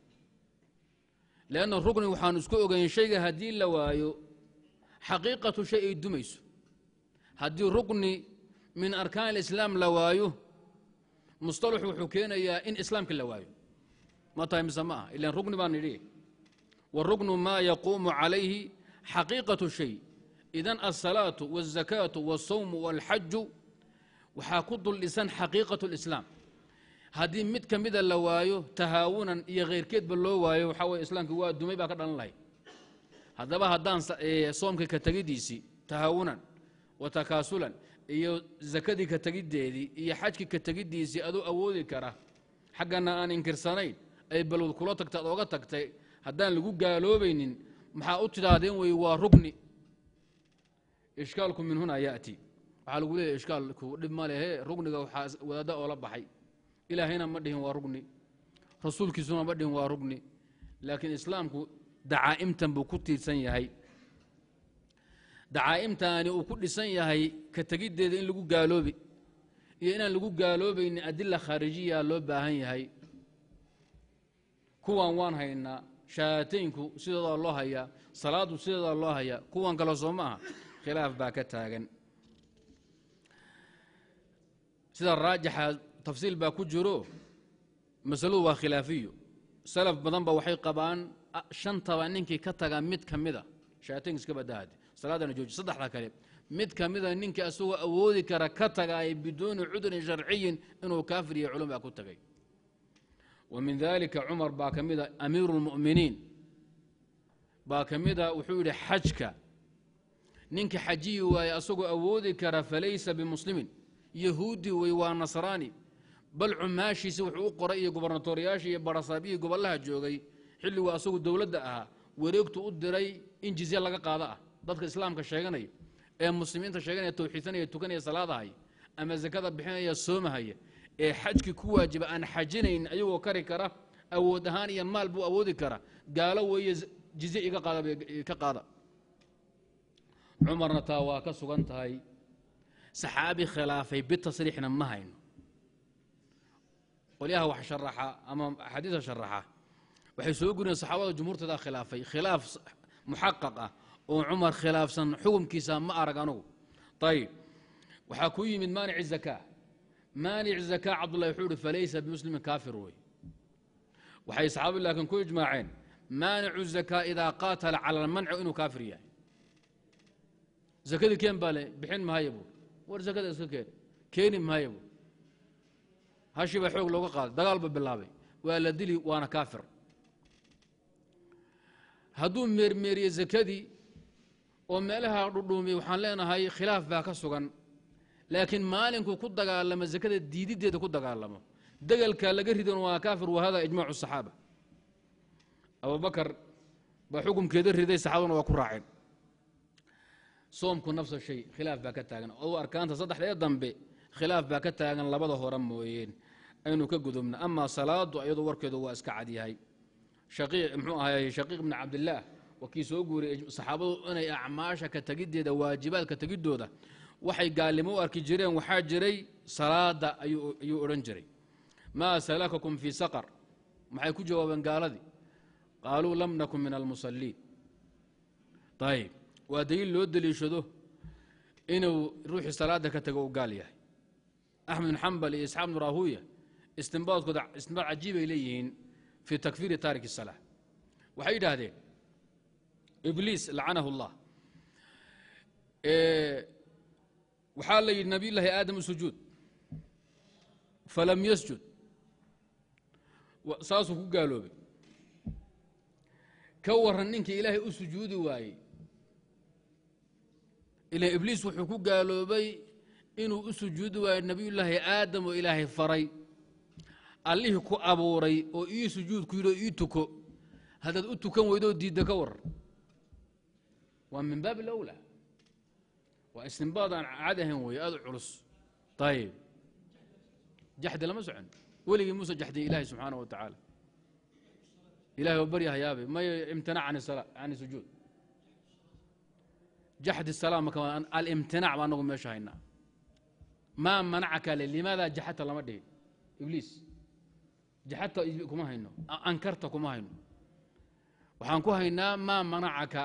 Leanna rugni waxaanu isku ogeyn shayga haddii la waayo xaqiiqatu shay ay dumayso. Haddii rugni min arkaan alislaam la waayo, mustalaxu wuxuu keenayaa in islaamka la waayo. Ma tahay mise ma ah? Ilan rugni baan nidhi, wاruknu maa yaquumu calayhi xaqiiqaة shay. Idan alsalaatu wاlzakaatu wاlsawmu wاlxaju waxaa ku dul dhisan xaqiiqaة اlislaam. Haddii mid ka mida la waayo, tahaawunan iyo khayrkeedba loo waayo, waxaa weye islaamkii waa dumay baa ka dhalan lahay. Haddaba haddaan soomkii ka tegidiisii tahaawunan wa takaasulan iyo zakadii ka tegiddeedii iyo xajkii ka tegiddiisii adoo awoodi kara, xaggana aan inkirsanayn, ay balwad kula tagta ad ooga tagtay, haddaan lagu gaaloobaynin, maxaa u tidhaahdeen wey waa rugni? Ishkaalku min hunaa yaأti. Waxaa lagu leeyahy ishkaalku dhib ma lehe, rugniga waxaa wadaadda oola baxay. Ilaahayna ma dhihin waa rugni, rasuulkiisuna ma dhihin waa rugni, laakiin islaamku dacaa'imtan buu ku tiirsan yahay. Dacaa'imtaani uu ku dhisan yahay ka tegiddeeda in lagu gaaloobi iyo inaan lagu gaaloobaynin adila khaarijiya loo baahan yahay. Kuwan waan haynaa, shahaataynku sidoodaa loo hayaa, salaadu sideedaa loo hayaa, kuwan kale soo ma aha, khilaaf baa ka taagan. Sida raajixa tafsiil baa ku jiro, masaladu waa khilaafiyo. Salaf badan ba waxay qabaan shantaba ninkii ka taga mid ka mida, shahaataynka iska badahade, salaadana jooji, saddexda kale mid ka mida ninkii asagoo awoodi kara ka tagaay biduuni cudurin sharciyin inuu kaafir iyo culum baa ku tagay. Wa min dalika Cumar baa ka mida, amiiru اlmu'miniin baa ka mida. Wuxuu yidhi xajka ninka xajiyi waaye asagoo awoodi kara falaysa bimuslimin, yahuudi wey, waa nasraani. Bal cumaashiisi wuxuu u qoray iyo gubernatoriyaashii iyo barasaabiyii gobollaha joogay xilliguu asagu dowladda ahaa wareegtu u diray in jizye laga qaado ah dadka islaamka sheeganaya ee muslimiinta sheeganaya, tawxiidsanaya, tukanaya, salaadahaya ama zakada bixinaya, soomahaya, ee xajkii ku waajiba aan xajinayn ayagoo kari kara, awood ahaan iyo maal buu awoodi kara, gaalo weeye, jizye iga qaada ka qaada. Cumarna taa waa ka sugan tahay, saxaabi khilaafay bitasriixna ma hayno. Qolyaha wax sharaxa ama axaadiista sharaxa waxay soo guriyeen saxaabada jumhuurteeda khilaafay, khilaaf muxaqaq ah oo Cumar khilaafsan xukumkiisa ma arag anugu. Ayib, waxaa ku yimid maanic zakaa. Maanic zakaa Cabdullahi wuxuu uhi falaysa bimuslimin, kaafir wey. Waxay saxaabadu laakiin ku ijmaaceen maanicu zakaa idaa qaatala cala almanci inuu kaafir yahay. Zakadii keen baa le, bixin mahaya buur. War zakada iska keen, keeni mahaya buur. Hashi baa xoog looga qaaday, dagaal ba bilaabay, waa la dili, waana kaafir. Hadduu meermeeriye zakadii oo meelaha dhudhuumiyey, waxaan leenahay khilaaf baa ka sugan, laakiin maalinkuu ku dagaalamo zakada diididdeeda ku dagaalamo, degalkaa laga ridan, waa kaafir. Wa hada ijmaacu saxaaba. Abubakar baa xukumkeeda riday, saxaabaduna waa ku raaceen. Soomku nafsa shay, khilaaf baa ka taagan. O arkaanta saddexdee dambe khilaaf baa ka taagan, labada hore mooyeen aynu ka gudubna. Amaa salaadu iyadu warkeedu waa iska cadyahay. Shaqiiq muxuu ahay? Shaqiiq bni Cabdillaah waa kii soo guuriyey saxaabadu inay acmaasha ka tegiddeeda, waajibaadka tegiddooda, waxay gaalnimo u arki jireen. Waxaa jiray salaada ayuu odhan jiray, maa salakakum fii saqar? Maxay ku jawaabeen gaaladii? Qaaluu lam nakun min almusalliin. Ayib, waa daliil loo deliishado inuu ruuxii salaada ka tago uu gaal yahay. Axmed bin Xambal iyo Isxaaq bnu Rahuya istimbaadkooda istimbaad cajiibay leeyihiin fii takfiiri taariki الsalaa. Waxay yidhaahdeen Ibliis lacanahu اllah waxaa la yidhi Nabiy Llaahi Aadam sujuud, falam yasjud. Saasuu ku gaaloobay. Ka waran ninkii Ilaahay u sujuudi waayey? Ila Ibliis wuxuu ku gaaloobay inuu u sujuudi waayo Nebiyullaahi Aadam oo Ilaahay faray. Allihii ku abuuray oo ii sujuud ku yidhi oo ii tuko, haddaad u tukan weydoo diidda, ka waran? Waa min baab alawlaa, waa istinbaad aan caadi ahayn weeye, aad u culus. Ayib, jaxdi lama socon weligii muuse jaxdiye Ilahay subxaanaه wa tacaala. Ilahay oo baryahayaabe may imtinac can sala can sujuud jaxdi salaa maka alimtinac baa anagu meesha haynaa. Maa manacaka le limaada jaxadta lama dhihin. Ibliis jaxadta kuma hayno, ankarta kuma hayno, waxaan ku haynaa maa manacaka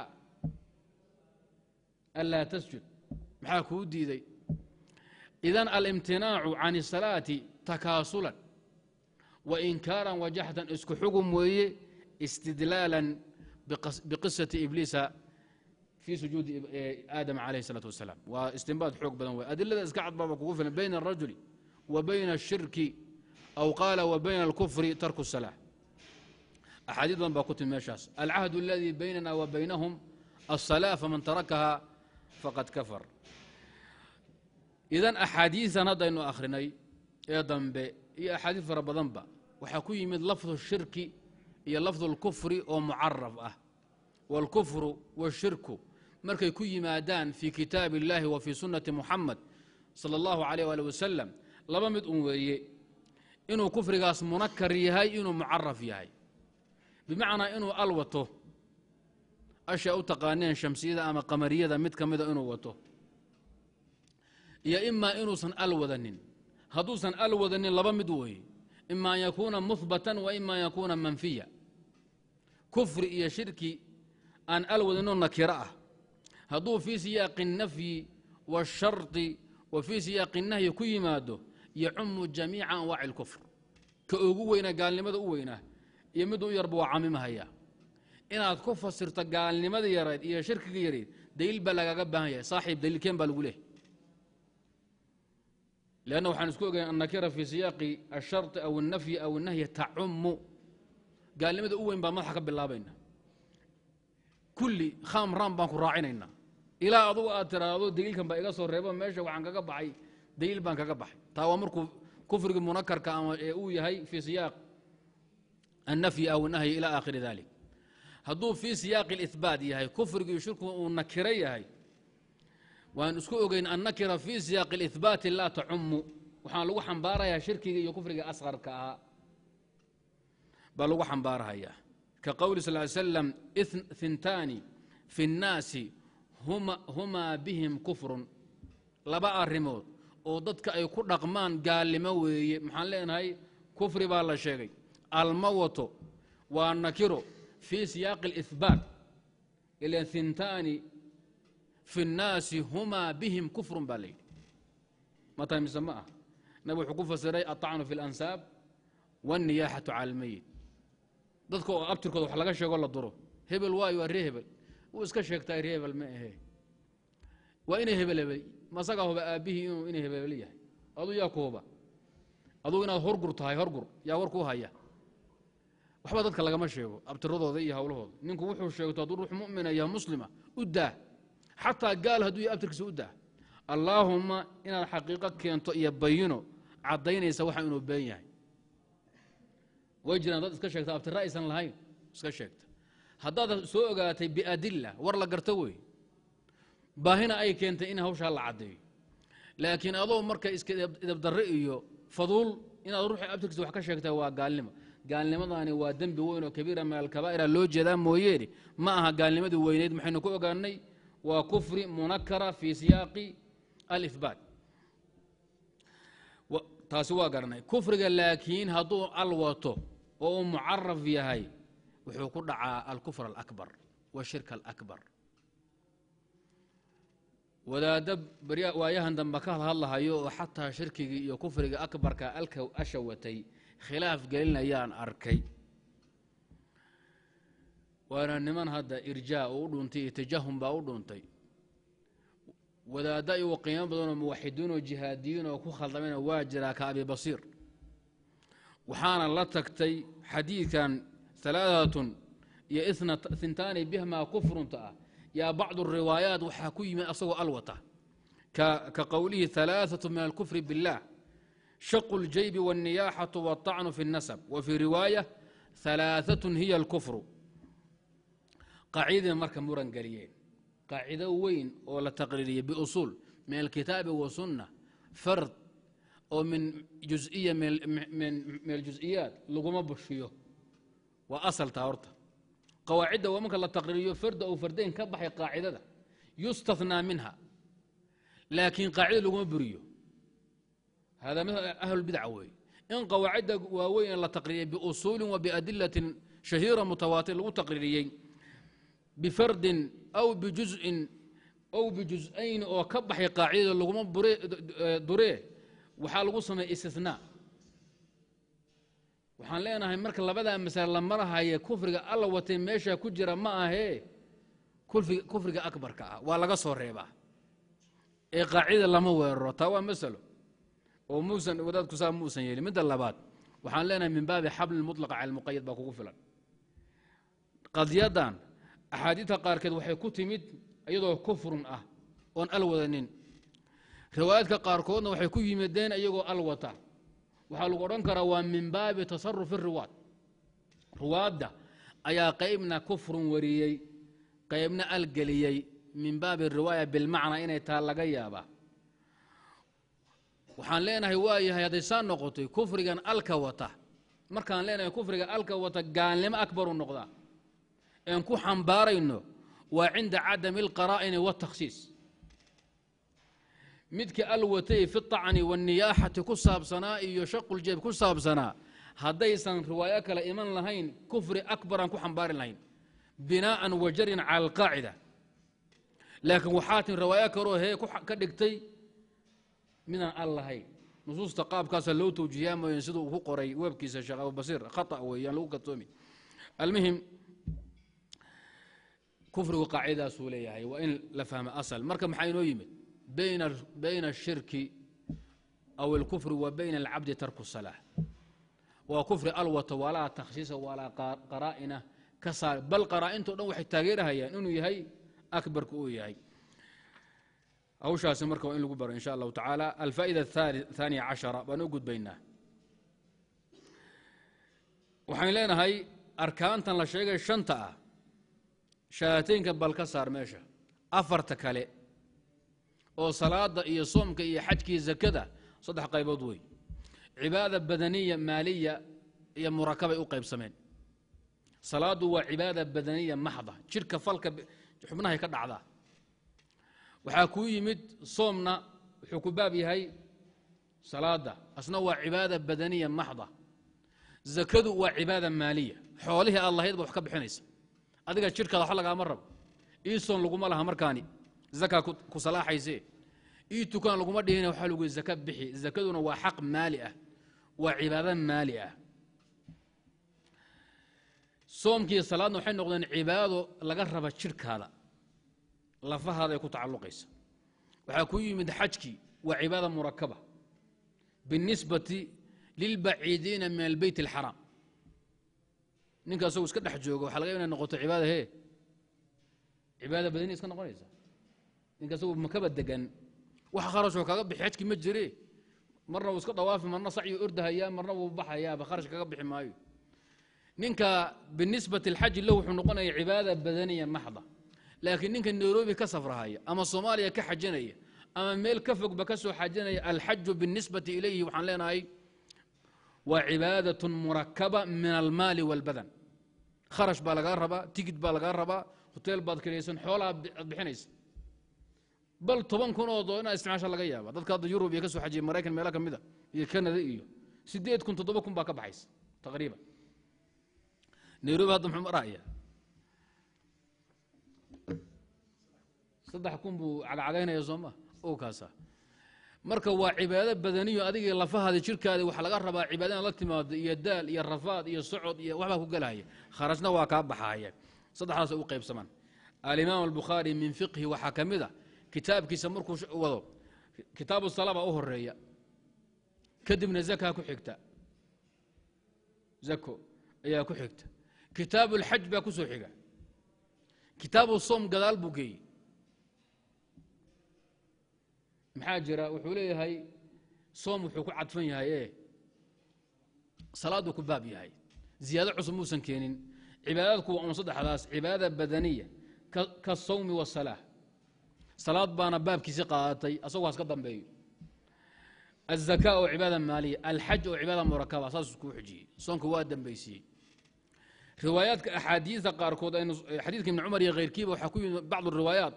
anlaa tasjud, maxaa kuu diiday? Idan alimtinaacu can الsalaati takaasulan wa inkaaran wa jaxdan isku xugum weeye, istidlaalan biqisati Ibliisa fii sujuudi Aadam calayh الsalaatu wasalaam. Waa istinbaad xoog badan wey. Adilada iska cad baaba kugu filan. Bayna الrajuli wa bayna الshirki aw qaala wa bayna اlkufri tarku الsalaa. Axaadiid badan baa ku timi meeshaas. Alcahd aladii baynana wa baynahum الsalaa, faman tarakaha faqad kafar. Idan axaadiisan haddaynu akhrinay ee dambe iyo axaadiid fara badanba waxaa ku yimid lafdu shirki iyo lafdu اlkufri oo mucaraf ah. Wاlkufru wاshirku markay ku yimaadaan fii kitaabi اllahi wa fii sunnati Muxamed salى اllahu alayh ali wasalam, laba mid un weeye: inuu kufrigaas munakar yahay, inuu mucaraf yahay, bimacnaa inuu al wato, asha u taqaaneen shamsiyada ama qamariyada mid ka mida inuu wato, iyo imaa inuusan al wadanin. Hadduusan al wadanin, laba mid weeye: ima an yakuuna muhbatan wa ima an yakuuna manfiya. Kufri iyo shirki aan al wadaninoo nakiro ah, hadduu fii siyaaqi الnafyi waالsharطi wa fii siyaaqi الnahyi ku yimaado, yacumu jamiica anwaaci اlkufr. Ka ugu weynaa gaalnimada u weynaa iyo miduu u yarba waa camimahaya. Inaad ku fasirto gaalnimada yarayd iyo shirkiga yarayd, daliil baa lagaaga baahan yahay. Saaxiib, daliilkeen baa lagu leehay, leanna waxaan isku ogayn annakira fii siyaaqi asharطi aw الnafyi aw الnahyi tacumu. Gaalnimada u weyn baa madaxa ka bilaabayna, kulli khaam raam baan ku raacinaynaa ilaa adugu aad tiraahdo daliilkan baa iga soo reebo, meesha waxaan kaga baxay, daliil baan kaga baxay. Taa waa markuu kufrigii munakarka ama ee uu yahay fii siyaaq annafyi aw nahyi ila aakhiri dalik. Hadduu fii siyaaqi اlihbaat yahay, kufrigii shirkigu uu nakiro yahay, waan isku ogeyn annakira fii siyaaqi اlihbaati laa tacumu. Waxaan lagu xambaarayaa shirkiga iyo kufriga asqarka ahaa baa lagu xambaarahayaa, ka qowli sal ly slam: hintaani fi اnnaasi humaa bihim kufrun. Laba arrimood oo dadka ay ku dhaqmaan gaalnimo weeye. Maxaan leenahay? Kufri baa la sheegay, alma wato, waa nakiro fii siyaaqi اlihbaat, ilan hintaani fi اnnaasi humaa bihim kufrun baa la yidhi. Ma tahay mise ma ah? Nabig wuxuu ku fasiray aلطacnu fi اlansaab wاlniyaaxatu cala اlmeyit. Dadka oo abtirkooda wax laga sheego, la duro, hebel waayo, waa ree hebel, wuu iska sheegtaa, ree hebel ma ahe, waa inay hebel hebel masagaa huba aabbihii inuu inay hebel hebel yahay. Aduu yaa ku huba adugu inaad horgur tahay? Horgur yaa war kuu haya? Waxba dadka lagama sheego abtiradooda iyo hawlahooda. Ninku wuxuu sheegto, hadduu ruux mu'mina yahay, muslima, u daa. Xataa gaal hadduu yahay, abtirkiisa u daa. Allaahumma inaad xaqiiqo keento iyo bayino caddaynaysa waxa inuu been yahay. Way jiraan dad iska sheegta abtira aysan lahayn iska sheegta. Haddaad soo ogaatay biadila, war la garto wey, baahina ay keentay in hawshaa la caddeeyo. Laakiin adoo marka iska idabdarre iyo faduul inaad ruuxii abtirkiisa wax ka sheegtaa waa gaalnimo. Gaalnimadani waa dembi weyn oo kabiira min alkabaa'ira loo jeedaa mooyeene, ma aha gaalnimadii weyneyd. Maxaynu ku ogaanay? Waa kufri munakara fii siyaaqi alihbaat. Taasi waa garanay kufriga. Laakiin hadduu al wato oo uu mucaraf yahay, wuxuu ku dhacaa alkufr alakbar washirka alakbar. Wadaadda waayahan dambe ka hadlahayo oo xataa shirkigii iyo kufriga akbarka alka asha watay khilaaf gelinayaan arkay. Waana niman hadda irjaa oo u dhuuntay iyo tajahum baa u dhuuntay. Wadaadda iyago qiimo badan oo muwaxidiin oo jihaadiyiin oo ku khaldamayna waa jiraa, ka Abi Basiir Waxaana la tagtay xadiidkan alaaatun iyo intaani bihmaa kufrunta ah yaa bacdu riwaayaat waxaa ku yimid asagoo alwata ka qowlihi alaaatu min alkufri biاllah shaqu اljaybi wاlniyaaxatu wاlطacnu fi اlnasab, wa fii riwaaya alaaatun hiya alkufru. Qaacidadii marka muran geliyeen, qaacido weyn oo la taqriiriyey biusuul min alkitaabi wasunna, fard oo min juز'iya min aljuز'iyaat laguma bushiyo, waa asaltaa horta. Qawaacidda waa marka la taqriiriyo farda ou fardayn ka baxay qaacidada yustathnaa minha, laakiin qaacida laguma buriyo. Hada mid ahlulbidca weeye in qawaacidda waaweyn la taqriiriyey biusuulin wa biadilatin shahiira mutawaatir lagu taqriiriyey bifardin aw bijuz'in aw bijuz'ayn oo ka baxay qaacidada laguma duree, waxaa lagu sameeya istinaa. Waxaan leenahay marka labadaa masale la marahaya kufriga alla watay meesha ku jira ma ahee, kufriga akbarka ah waa laga soo reebaa ee qaacidada lama weeraro. Taa waa masalo oo muusan wadaadku saa muusan yeelin. Midda labaad waxaan leenahay min baabi xabli mutlaqa cala almuqayad baa kugu filan. Qadiyaddan axaadiidta qaarkeed waxay ku timid iyadoo kufrun ah oon al wadanin, riwaayaadka qaarkoodna waxay ku yimideen iyagoo al wata. Waxaa lagu odhan karaa waa min baabi tasarufi riwaad, ruwaadda ayaa qaybna kufrun wariyey qaybna algeliyey, min baabi riwaaya bilmacnaa inay taa laga yaabaa. Waxaan leenahay waa yahay hadday saa noqotay kufrigan alka wata, markaan leenahay kufriga alka wata gaalnimo akbaru noqdaa een ku xambaarayno waa cinda cadami alqaraa'ini waatakhsiis. Midka al watay fi طacni waالniyaaxati ku saabsanaa iyo shaquljeeb ku saabsanaa haddaysan riwaayo kale iman lahayn kufri akbaraan ku xambaari lahayn binaa'an wa jarin cala alqaacida, laakiin waxaa tin riwaayo kaloo hee ka dhigtay midaan al lahayn. Nusuusta qaabkaasa loo tawjiihiyaa mooyeen siduu uu ku qoray webkiisa Sheekh Abubasiir khata weeyaan lagu katoomi. Almuhim kufrigu qaacidadaasuu leeyahay, waa in la fahmo asal. Marka maxaa inoo yimid bayna ashirki aw alkufri wa bayna alcabdi tarku salaa, waa kufri alwata walaa takhsiisa walaa qaraa'ina ka saar, bal qaraa'into dhan waxay taageerahayaan inuu yahay akbarka uu yahay. Hawshaasi marka waa in lagu baro in sha allahu tacaala. Alfaa'ida athaaniya cashara baan u gudbaynaa. Waxaan leenahay arkaantan la sheegay shanta ah, shahaataynka bal ka saar meesha, afarta kale oo salaada iyo soomka iyo xajkii zakada saddex qaybood wey. Cibaada badaniya, maaliya iyo murakabay u qaybsameen. Salaadu waa cibaada badaniya maxda, jidhka falka xubnahay ka dhacdaa. Waxaa kuu yimid soomna wuxuu ku baab yahay salaada, asna waa cibaada badaniya maxda. Zakadu waa cibaada maaliya, xoolihii aad lahayd ba wax ka bixinaysa, adiga jidhkaada wax lagaama rabo. Ii soon laguma laha markaani zaka ku salaaxaysee, ii tukaan laguma dhihina, waxaa lagu zaka bixi. Zakaduna waa xaq maali ah, waa cibaado maali ah. Soomkii salaadna waxay noqdeen cibaado laga raba jidhkaada, lafahaada ay ku tacalluqaysa. Waxaa ku yimid xajkii waa cibaada murakaba binisbati lilbaciidiina min albeyt alxaraam. Ninka asagoo iska dhex jooga waxa laga yaba inay noqoto cibaada hee cibaada badani iska noqonaysa. Ninka asagoo makaba degan wax kharashoo kaga bixi xajki ma jire, marna wuu iska dawaafi, marna sacyuu ordahayaa, marna wuu baxayaaba, kharash kaga bixi maayo. Ninka binisbati alxaji lahu wuxuu noqonaya cibaada badaniya maxda, laakiin ninka Nairobi ka safrahaya ama Soomaaliya ka xajinaya ama meel ka fogba ka soo xajinaya, alxaju binisbati ilayhi waxaan leenahay waa cibaadatun murakaba min almaali wاlbadan. Kharash baa lagaa rabaa, tigid baa lagaa rabaa, hoteel baad kiraysan, xoolaa aad bixinaysa, bal 10,000 oo doollar inaad isticmaasha laga yaaba. Dadka hadda Yurub iyo ka soo xajiyay, Maraykan meelo ka mida iyo Canada iyo 8,000 7,000 baa ka baxaysa taqriiban. Nairobi hadda muxuu maraya? 3,000 buu cagcagaynaya sooma o kaasa. Marka waa cibaado badaniyo, adigii lafahaadi jirkaadi waxaa laga rabaa cibaada inaad la timaado iyo daal iyo rafaad iyo socod iyo waxbaa ku gelahaya, kharashna waa kaa baxahaya. Saddexdaas u qaybsamaan. Alimaam albukhaari min fiqhi waxaa ka mid a kitaabkiisa markuu wado kitaabu salaa baa u horeeya, kadibna zakaa ku xigta. Zako ayaa ku xigta. Kitaabu alxaj baa ku soo xiga. Kitaabu soom gadaal buu geeyey. Maxaa jira? Wuxuu leeyahay soom wuxuu ku cadfan yahay salaaduu ku baab yahay, ziyaado cusub muusan keenin. Cibaadadku waa un saddexdaas: cibaadada badaniya kasawmi wasalaa, salaad baana baabkiisi qaadatay, asagoo haska dambeeyo. Aلzaka oo cibaada maaliya, alxaj oo cibaada murakaba, saasuu kuu xujiyey. Soonka waa dambaysiiyey. Riwaayaadka axaadiida qaarkood, xadiidka Ibni Cumar iyo khayrkiiba, waxaa ku yimid bacdu riwaayaat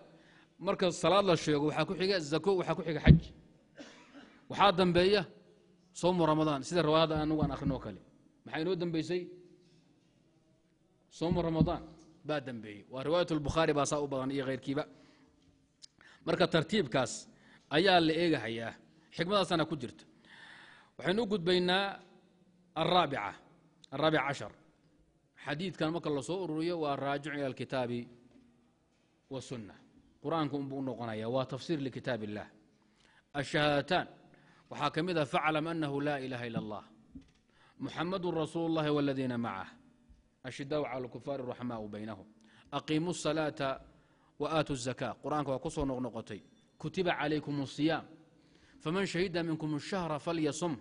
marka salaad la sheego waxaa ku xiga zako, waxaa ku xiga xaj, waxaa dambeeya soomu Ramadaan. Sida riwaayadda anagu aan akrinoo kale, maxaa inoo dambeysay? Soomu Ramadaan baa dambeeyey. Waa riwaayat Albukhaari baa saa u badan iyo khayrkiiba. Marka tartiibkaas ayaa la eegahayaa, xikmadaasana ku jirta. Waxaynu u gudbaynaa araabica, araabic cashar. Xadiidkan marka lasoo ururiyo waa raajic ila alkitaabi wasunna, qur-aanka unbuu u noqonaya, waa tafsiir likitaab illah. Ashahaadataan waxaa ka mid ah faclam anahu laa ilaha ila allah, muxamadun rasuulu اllahi wاladiina macah, ashidaau cala alkufaari, raxmaau baynahum, aqiimu الsalaata wa aatu الzaka. Qur-aanka waa ku soo noqnoqotay. Kutiba calaykum الصiyaam, faman shahida minkum الshahra falyasum,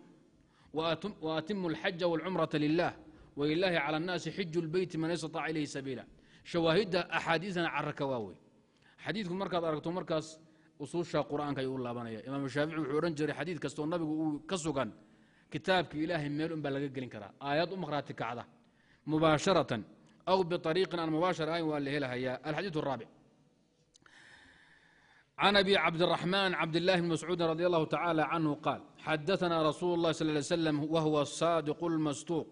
waatimu alxaja wاlcumraةa lilah, walilaahi cala الnaasi xiju اlbeyti man istaطaaca ilayhi sabiila. Shawaahidda axaadiisana caraka waa wey. Xadiidku markaad aragto markaas usuusha qur-aanka ayuu u laabanaya. Imaam Shaafici wuxuu odhan jiray xadiid kastoo nabigu uu ka sugan kitaabka Ilaahay meel un baa laga gelin karaa, aayad u maqhraati kacda mubaasharatan aw biariiqin aan mubaashar ahayn waa la helahayaa. Alxadiid الraabic: can abi Cabdiraxmaan Cabdillahi bn Mascuudin radi allahu tacaala canhu qaal: xadaثna rasuulu اllahi sal ly slam wahuwa asaadiqu اlmasduuq: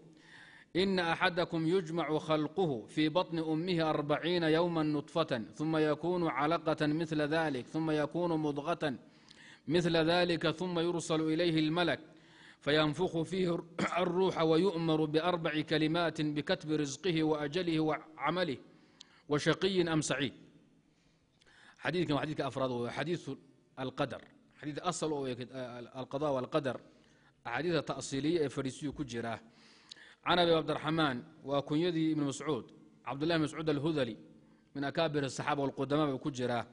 ina axadakum yujmacu khalquhu fii baطni ummihi 40 yowma nudfatan, ثuma yakunu calaqaة mila dalik, ثuma yakunu mudqaة mila dalika, ثuma yursalu ilayhi اlmalak fayanfukhu fiihi الruuxa wayu'maru biarbaci kalimaati, bikatbi risqihi waajalihi wacamalih, washaqiyin am saciid. Xadiidkan waa xadidka afraad, w xadiiu alqadar, xadiid asal oo alqada walqadar, axaadiida ta'siiliya ee fadhiisiyu ku jira. Can abi Cabdiraxmaan, waa kunyadii Ibni Mascuud, Cabdullahi bn Mascuud Alhudali, min akaabir asaxaaba walqudama buu ku jiraa.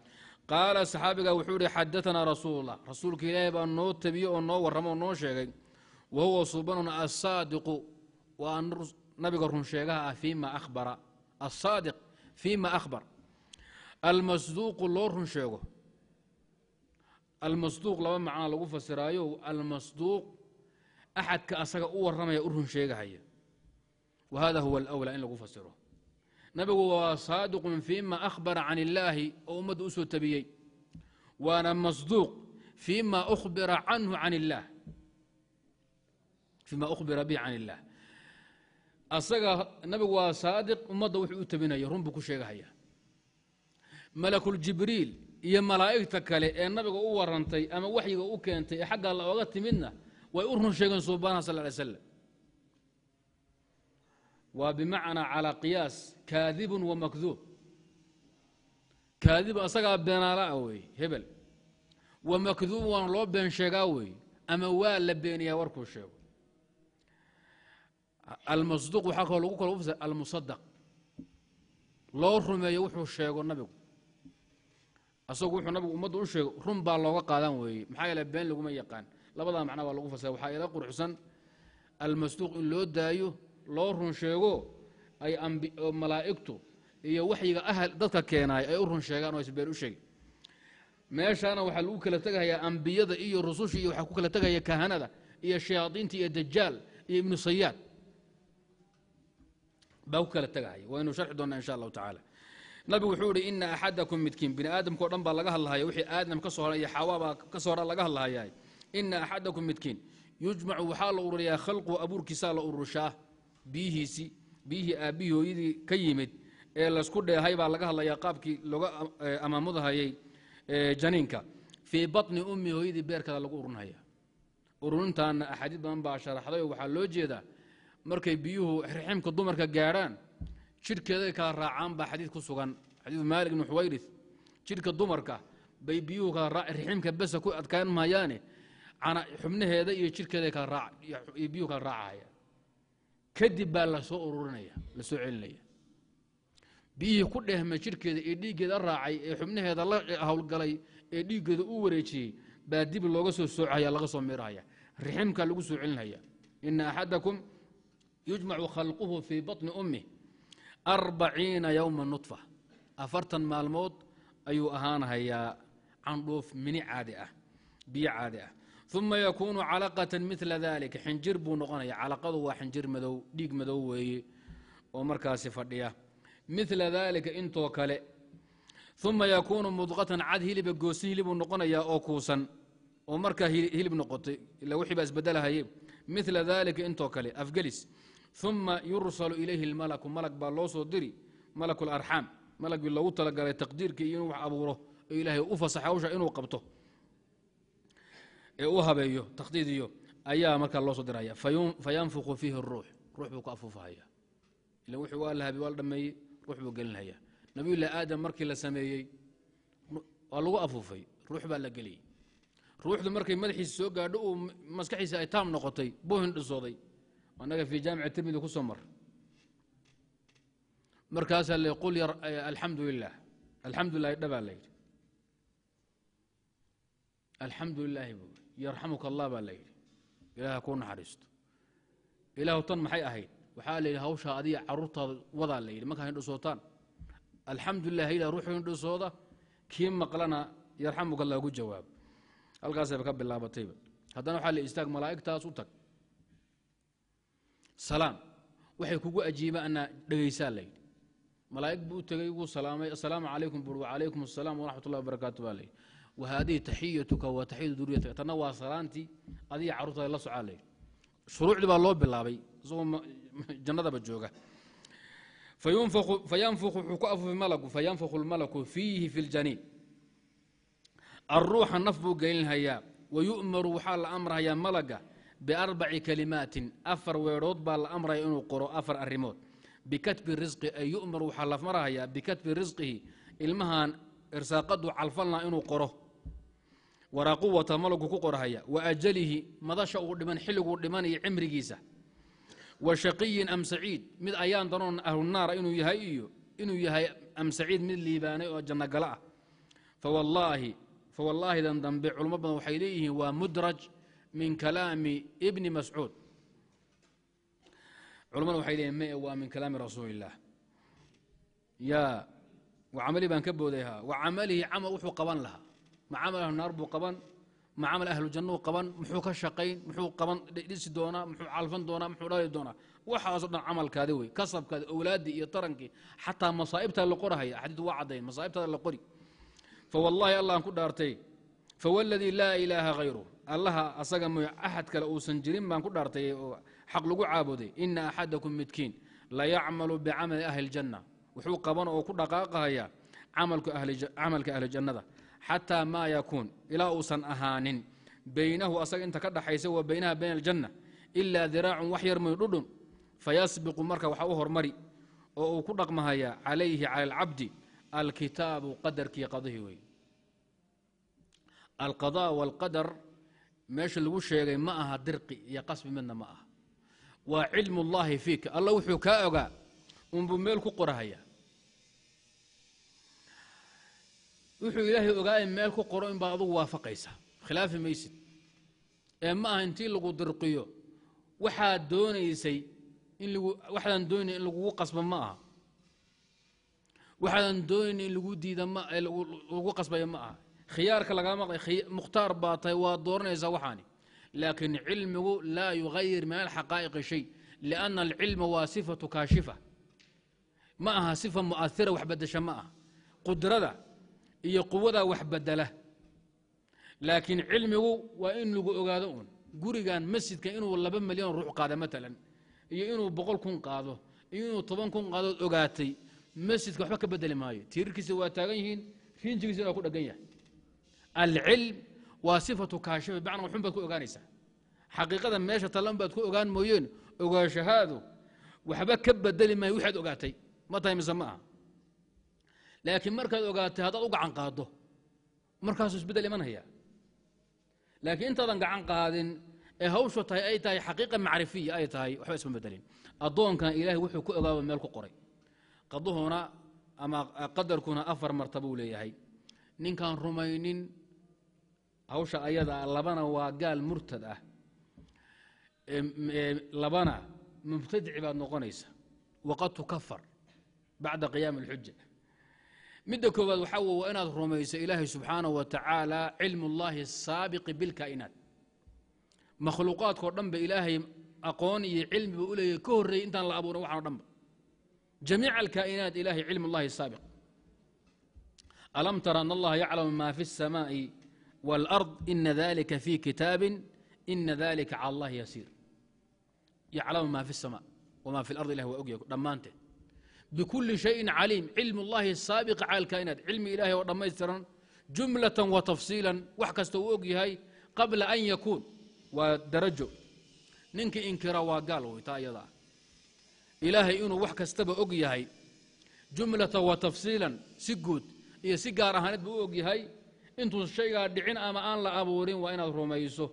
Qaala saxaabiga wuxuu ihi: xadaanaa rasuulullah, rasuulka Ilaahay baa noo tabiye oo noo warramo oo noo sheegay, wa huwa subanun asaadiqu, waa nabiga runsheegaha ah, fiima ahbara, asaadiq fiima ahbar, almasduuqu loo run sheego. Almasduuq laba macnaa lagu fasiraayo: almasduuq axadka asaga u warramaya u run sheegahaya, wa hada huwa alawlaa in lagu fasiro. Nabigu waa saadiqun fiima akhbara can illaahi oo ummadda u soo tabiyey, waana masduuq fiima ukhbira canhu can illaah, fiima ukhbira bihi can illaah. Asaga nabigu waa saadiq, ummadda wuxuu u tabinaya run buu ku sheegahaya. Malakuljibriil iyo malaa'igta kale ee nabiga u warantay ama waxyiga u keentay ee xagga alla oga timidna way u run sheegeen suubanaha sal lay slam. Waa bimacnaa calaa qiyaas kaadibun wa makduub. Kaadib asagaa beenaala weeye hebel, wa makduub waana loo been sheegaa weeye ama waa la beeniyaa warkuu sheego. Almasduuq waxaa kaloo lagu kala fasira almusadaq, loo rumeeyo wuxuu sheego nabigu. Asagu wuxuu nabigu ummadda u sheego run baa looga qaadan weeye, maxaa yeele been laguma yaqaan. Labadaa macna baa lagu fasira. Waxaa ila quruxsan almasduuq in loo daayo, loo run sheego, ay malaa'igtu iyo waxyiga ahal dadka keenaay ay u run sheegaan oo aysan been u sheegin. Meeshaana waxaa lagu kala tegahayaa ambiyada iyo rususha, iyo waxaa ku kala tegaya kahanada iyo shayaadiinta iyo Dajaal iyo Ibnu Sayaad baa ku kala tegahaya. Waynu sharxi doonaa insha allahu tacaala. Nabigu wuxuu ihi: ina axadakum, midkiin, bini aadamka o dhan baa laga hadlahaya, wixii Aadam ka soo hora iyo Xawaa baa ka soo hora laga hadlahayaa. Ina axadakum, midkiin, yujmacu, waxaa la ururiyaa, khalqu, abuurkiisaa la urushaa, biyihiisii, biyihii aabbihii hooyadii ka yimid ee laysku dheehay baa laga hadlayaa, qaabkii looga amaamudahayay janiinka, fii batni ummi, hooyadii beerkeeda lagu ururinhaya. Ururintaana axaadiid badan baa sharaxday oo waxaa loo jeedaa markay biyuhu riximka dumarka gaadhaan jidhkeeday kala raacaan baa xadiid ku sugan, xadiidu Maalik ibnu Xuwayrith. Jidhka dumarka bay biyuhu kala riximka besa ku adkaan maayaane, xubnaheeda iyo jidhkeeday kala raac iyo biyuhu kala raacahaya. Kadib baa la soo ururinaya, la soo celinaya biyihii ku dhehmay jidhkeeda ee dhiiggeeda raacay ee xubnaheeda la howlgalay ee dhiiggeeda u wareejiyey baa dib looga soo soocaya, laga soo miirahaya, riximka lagu soo celinhaya. Ina axadakum yujmacu khalquhu fii baطni ummih 40 yowma nudfa, 40 maalmood ayuu ahaanhayaa candhuuf mini caadi ah, biyo caadi ah. Uma yakuunu calaqatan mila dalika, xinjir buu noqonaya. Calaqadu waa xinjir madow, dhiig madow weeye oo markaasi fadhiya, mila dalika intoo kale. Uma yakuunu mudqatan, cad hiliba, goosin hilibuu noqonayaa oo kuusan oo markaa hilib noqotay, ila wixii baa isbedelahaye, mila dalika intoo kale afgelis. Uma yursalu ilayhi اlmalaku, malag baa loo soo diri, malaku larxaam, malagii loogu talagalay taqdiirka iyo inuu wax abuuro oo ilaahay u fasaxay hawsha inuu qabto ee u habeeyo takhdiidiyo ayaa markaa loo soo diraya. Fayanfuku fiihi ruux, ruux buu ku afuufahaya, ila wuxuu waa la habey, waa la dhameeyey, ruux buu gelinhaya. Nabiyullahi Aadam markii la sameeyey waa lagu afuufay, ruux baa la geliyey. Ruuxdu markay madaxiisa soo gaadho uu maskaxiisa ay taam noqotay buu hindhisooday. Annaga fii jaamici Tirmidi ku soo mar. Markaasaa la qul alxamdu lilah, alxamdu lilahi dhabaa la yidhi, alxamdu lilaahi buu, yarxamuka Allah baa la yidhi, Ilaah kuu naxariisto. Ilaahu tan maxay ahayd? Waxaa la yidhi hawshaa adiga carruurtaada wadaa la yidhi, markaa hindhisootaan alxamdu lilah hayla ruuxu hindhisooda, kii maqlana yarxamuka Allah ugu jawaabo. Halkaasayba ka bilaabatayba. Haddana waxaa la istaag, malaa'igtaas u tag, salaam, waxay kugu ajiibaanna dhegaysaa la yidhi. Malaa'ig buu u tegey, wuu salaamay, assalaamu calaykum buuri. Wacalaykum assalaam waraxmat ullahi wabarakaatu baa la yidhi. Wa haadihi taxiyatuka wa taxiyatu duriyataka, tanna waa salaantii adiga carruurtaada la socaa la yidhi. Shuruucdii baa loo bilaabay isagoo jannadaba jooga. Fayanfukhu, wuxuu ku afuufay malaku, fayanfukhu lmalaku fiihi fi ljaniin alruuxa, naf buu gelinhayaa. Wayu'maru, waxaa la amrahayaa malaga biarbaci kalimaatin, afar weedhood baa la amraya inuu qoro, afar arrimood. Bikatbi risqi, ay yu'maru, waxaa la marahayaa bikatbi risqihi, ilmahan irsaaqadu calfalna inuu qoro, waraaqu wata malagu ku qorhaya. Wa ajalihi, madasha uu dhiman, xilliguu dhimanayo, cimrigiisa. Wa shaqiyin am saciid, mid ayaan danoon ahlunaara inuu yahay iyo inuu yahay am saciid, mid liibaanay oo jannogalo ah. Fawallaahi, fawallaahidan dambe culamo badan waxay leeyihiin waa mudraj min kalaami Ibni Mascuud, culamada waxay leeyihin me waa min kalaami rasuuli illaah. Ya wa camali baan ka booday ha, wa camalihi, camal wuxuu qaban lahaa, ma camal ahlu naar buu qaban, ma camal ahlu jannuu qaban, muxuu ka shaqayn, muxuu qaban dhisi doonaa, muxuu calfan doonaa, muxuu dhali doonaa, waxaasoo dhan camalkaadi wey, kasabkaadi, owlaaddii iyo tarankii, xataa masaa'ibtaa la qorahaya. Xadiidu waa caddayn masaa'ibtaada la qori. Fawallaahi, Allahn ku dhaartay, fawاladii laa ilaaha hayruh, Allaha asaga mooy axad kale uusan jirin baan ku dhaartay oo xaq lagu caabuday, ina axadakum, midkiin, layacmalu bicamali ahli اljanna, wuxuu qaban oo ku dhaqaaqahayaa camalka ahli jannada, xataa maa yakuun, ilaa uusan ahaanin, baynahu asaga inta ka dhaxaysa wa baynaha bayna aljanna ilaa diraacun, wax yar mooy, dhudhun. Fayasbiqu, marka waxaa u hormari oo uu ku dhaqmahayaa, calayhi cala alcabdi alkitaabu, qadarkii qadihi wey. Alqadaa walqadar meesha lagu sheegay ma aha dirqi iyo qasbi, midna ma aha, waa cilmu اllahi fiika. Alla wuxuu kaa ogaa unbuu meel ku qorahaya. Wuxuu Ilaahay ogaaya meel ku qoro in baad adugu waafaqaysa, khilaafi maysid. Ee ma aha intii lagu dirqiyo waxaad doonaysay in lagu, waxaadan doonay in lagugu qasbo ma aha, waxaadan doonayn in lagu diida ma lagu qasbayo ma aha. Khiyaarka lagama, mukhtaar baa tahay, waa dooranaysaa waxaani. Laakiin cilmigu laa yugayir min alxaqaa'iqi shay, lianna alcilma waa sifatu kaashifa, ma aha sifa mu'athira, wax bedesha ma aha. Qudrada iyo quwadaa wax bedela, laakiin cilmigu waa in lagu ogaado uun. Gurigan masjidka inuu 2 milyan ruux qaado matalan, iyo inuu 100,000 qaado, iyo inuu 10,000 qaadood ogaatay, masjidka waxba ka bedeli maayo. Tiirarkiisa waa taagan yihiin, rinjigiisana waa ku dhegan yahay. Alcilm waa sifatu kaashifa, bimacnaa waxun baad ku ogaanaysaa xaqiiqada meesha tallan baad ku ogaan mooyeen, ogaanshahaadu waxba ka bedeli maayo waxaad ogaatay. Ma tahay mise ma aha? Laakiin markaad ogaatay haddaad u gacan qaaddo, markaasuu isbeddel imanaya. Laakiin intaadan gacan qaadin Ee hawshu tahay ay tahay xaqiiqa macrifiya ay tahay, waxba isma bedelin. Addoonkan Ilaahay wuxuu ku ogaaba meel ku qoray. Qaduhuna ama qadarkuna afar martabuu leeyahay. Ninkaan rumaynin hawsha ayada, labana waa gaal murtad ah, labana mubtadici baad noqonaysa, waqad tukafar bacda qiyaami اlxuja. Midda koowaad waxaa w waa inaad rumayso Ilaahay subxaanaه wa tacaala cilm اllahi الsaabiqi bilkaa'inaat. Makhluuqaadkao dhan ba Ilaahay aqoon iyo cilmi ba u leeyahy ka horreeyey intaan la abuurin waxan o dhan ba, jamiic alkaa'inaat Ilahay cilm اllahi الsaabiq. Alam tara an allaha yaclamu ma fi الsamaaءi wاlأrض ina dalika fi kitaabi ina dalika cala allahi yasiir. Yaclamu ma fi الsama wma fi اlard, ilah waa ogyahay dhammaanteed. Bkuli shayin caliim, cilm اllahi saabiq cala alkaa'inaat, cilmi ilahay oo dhammaystiran jumlatan wa tafsiilan, wax kasta uu og yahay qabla an yakuun, waa darajo. Ninkii inkira waa gaal wey. Taa iyada ah, Ilaahay inuu wax kastaba og yahay jumlatan wa tafsiilan, si guud iyo si gaar ahaaneed buu u og yahay intuusan shaygaa dhicin ama aan la abuurin, waa inaad rumayso.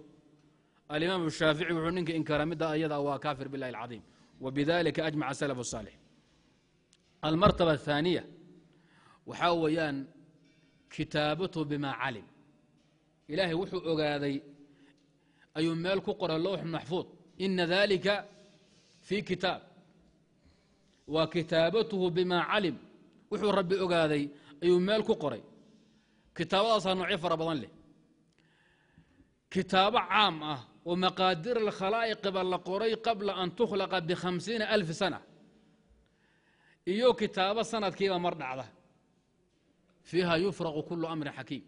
Alimaam Shaafici wuxuu ninka inkira midda ayada waa kaafir billahi alcadiim, wbidalika ajmaca salaf الsaalix. Almartaba aلthaaniya waxaa weeyaan kitaabatu bima calim. Ilaahay wuxuu ogaaday ayuu meel ku qoray, lowx maxfuud, ina dalika fii kitaab. Waa kitaabatuhu bima calim, wuxuu Rabbi ogaaday ayuu meel ku qoray. Kitaabadaasaa noocyo fara badan leh: kitaabo caam ah oo maqaadir alkhalaa'iqiba la qoray qabla an tukhlaqa b50,000 sana, iyo kitaabo sanadkiiba mar dhacda, fiiha yufraqu kulu amrin xakiim,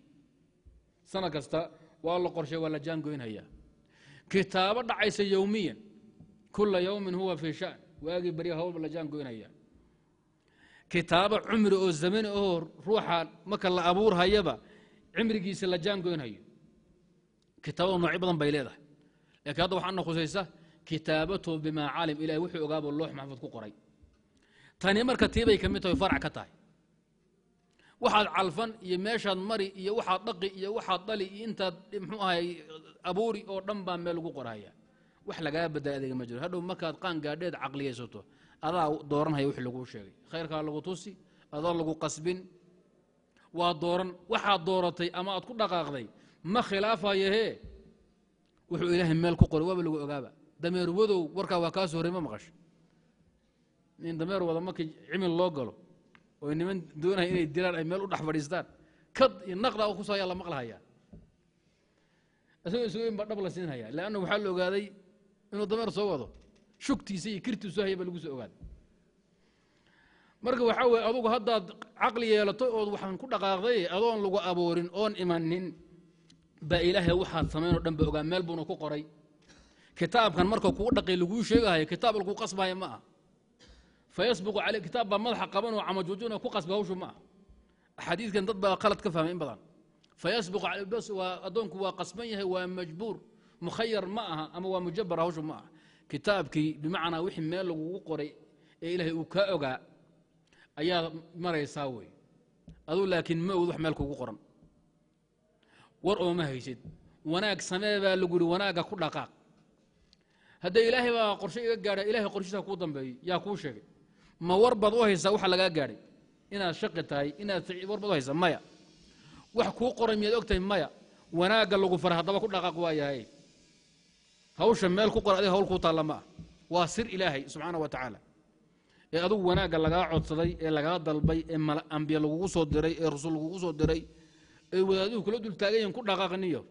sanad kasta waa la qorshay, waa la jaangoynhayaa; kitaabo dhacaysa yowmiyan, kula yowmin huwa fii shan, waagii barya hawlba la jaangoynhayaa; kitaabo cumri oo zamani oo ruuxa marka la abuurhayaba cimrigiisa la jaangoynhayo. Kitaabada noocyo badan bay leedahay, lakiin hadda waxaana khusaysa kitaabatuhu bimaa calim. Ilahay wuxuu ogaaba loox maxfuud ku qoray. Tani marka tiibay ka mid tahay, farac ka tahay. Waxaad calfan iyo meeshaad mari iyo waxaad dhaqi iyo waxaad dhali iyo intaad muxuu ahay abuuri oo dhan baa meel lagu qorhaya. Wax lagaa badala adeega ma jiro. Hadhow markaad qaan gaadheed caqliyaysato, adaa dooranhaya wixii laguu sheegay. Khayrkaa lagu tusi, adoo lagu qasbin waa dooran. Waxaad dooratay ama aad ku dhaqaaqday ma khilaafayahee wuxuu Ilaahay meel ku qoray, waaba lagu ogaaba. Dameer wadow warkaa waa kaa soo horey, ma maqasho? Nin dameer wada markii cimil loo galo oo niman doonaya inay dilaan ay meel u dhex fadhiistaan, kad iyo naqdaa ku soo ayaa la maqlahayaa, isagoo isugoyn baa dhab la siinhaya, leanna waxaa la ogaaday inuu dameer soo wado, shugtiisa iyo kirtiisu haya ba lagu soo ogaaday. Marka waxaa weye, adugu haddaad caqli yeelato ood waxaan ku dhaqaaqday, adoon lagu abuurin oon imanin baa Ilaahay waxaad samayn o dhan ba ogaa, meel buuna ku qoray. Kitaabkan marka kuu dhaqay laguu sheegahayo, kitaab laguu qasbahaya ma aha. Fayasbiqu aley kitaab baa madaxa qaban oo camajuujin oo ku qasba, hawshu ma aha. Xadiidkan dad baa qalad ka fahmay in badan. Fayasbiqu aley bas, waa addoonku waa qasban yahay, waa majbuur, mukhayar ma aha ama waa mujabar, hawshu ma aha. Kitaabkii bimacnaa wixii meel lagugu qoray ee Ilaahay uu kaa ogaa ayaa maraysaa wey aduu, laakiin ma ogid wax meel kugu qoran, war ooma haysid. Wanaag samee baa lagu yihi, wanaagga ku dhaqaaq. Haddee Ilaahay baa qorshe iga gaadha, Ilahay qorshiisa kuu dambeeyey, yaa kuu sheegay? Ma war baad u haysaa waxa lagaa gaadhay inaad shaqi tahay, inaad war baad u haysaa? Maya. Wax kuu qoray miyaad og tahay? Maya. Wanaagga lagu faray haddaba ku dhaqaaq. Waa yahay hawsha meel ku qor, adiga hawl kuu taalla ma ah, waa sir Ilaahay subxaana wa tacaala. Ee adugu wanaagga lagaa codsaday ee lagaa dalbay ee ambiye lagugu soo diray ee rasul lagugu soo diray ee wadaaduhu kula dul taagan yahin, ku dhaqaaqniyo.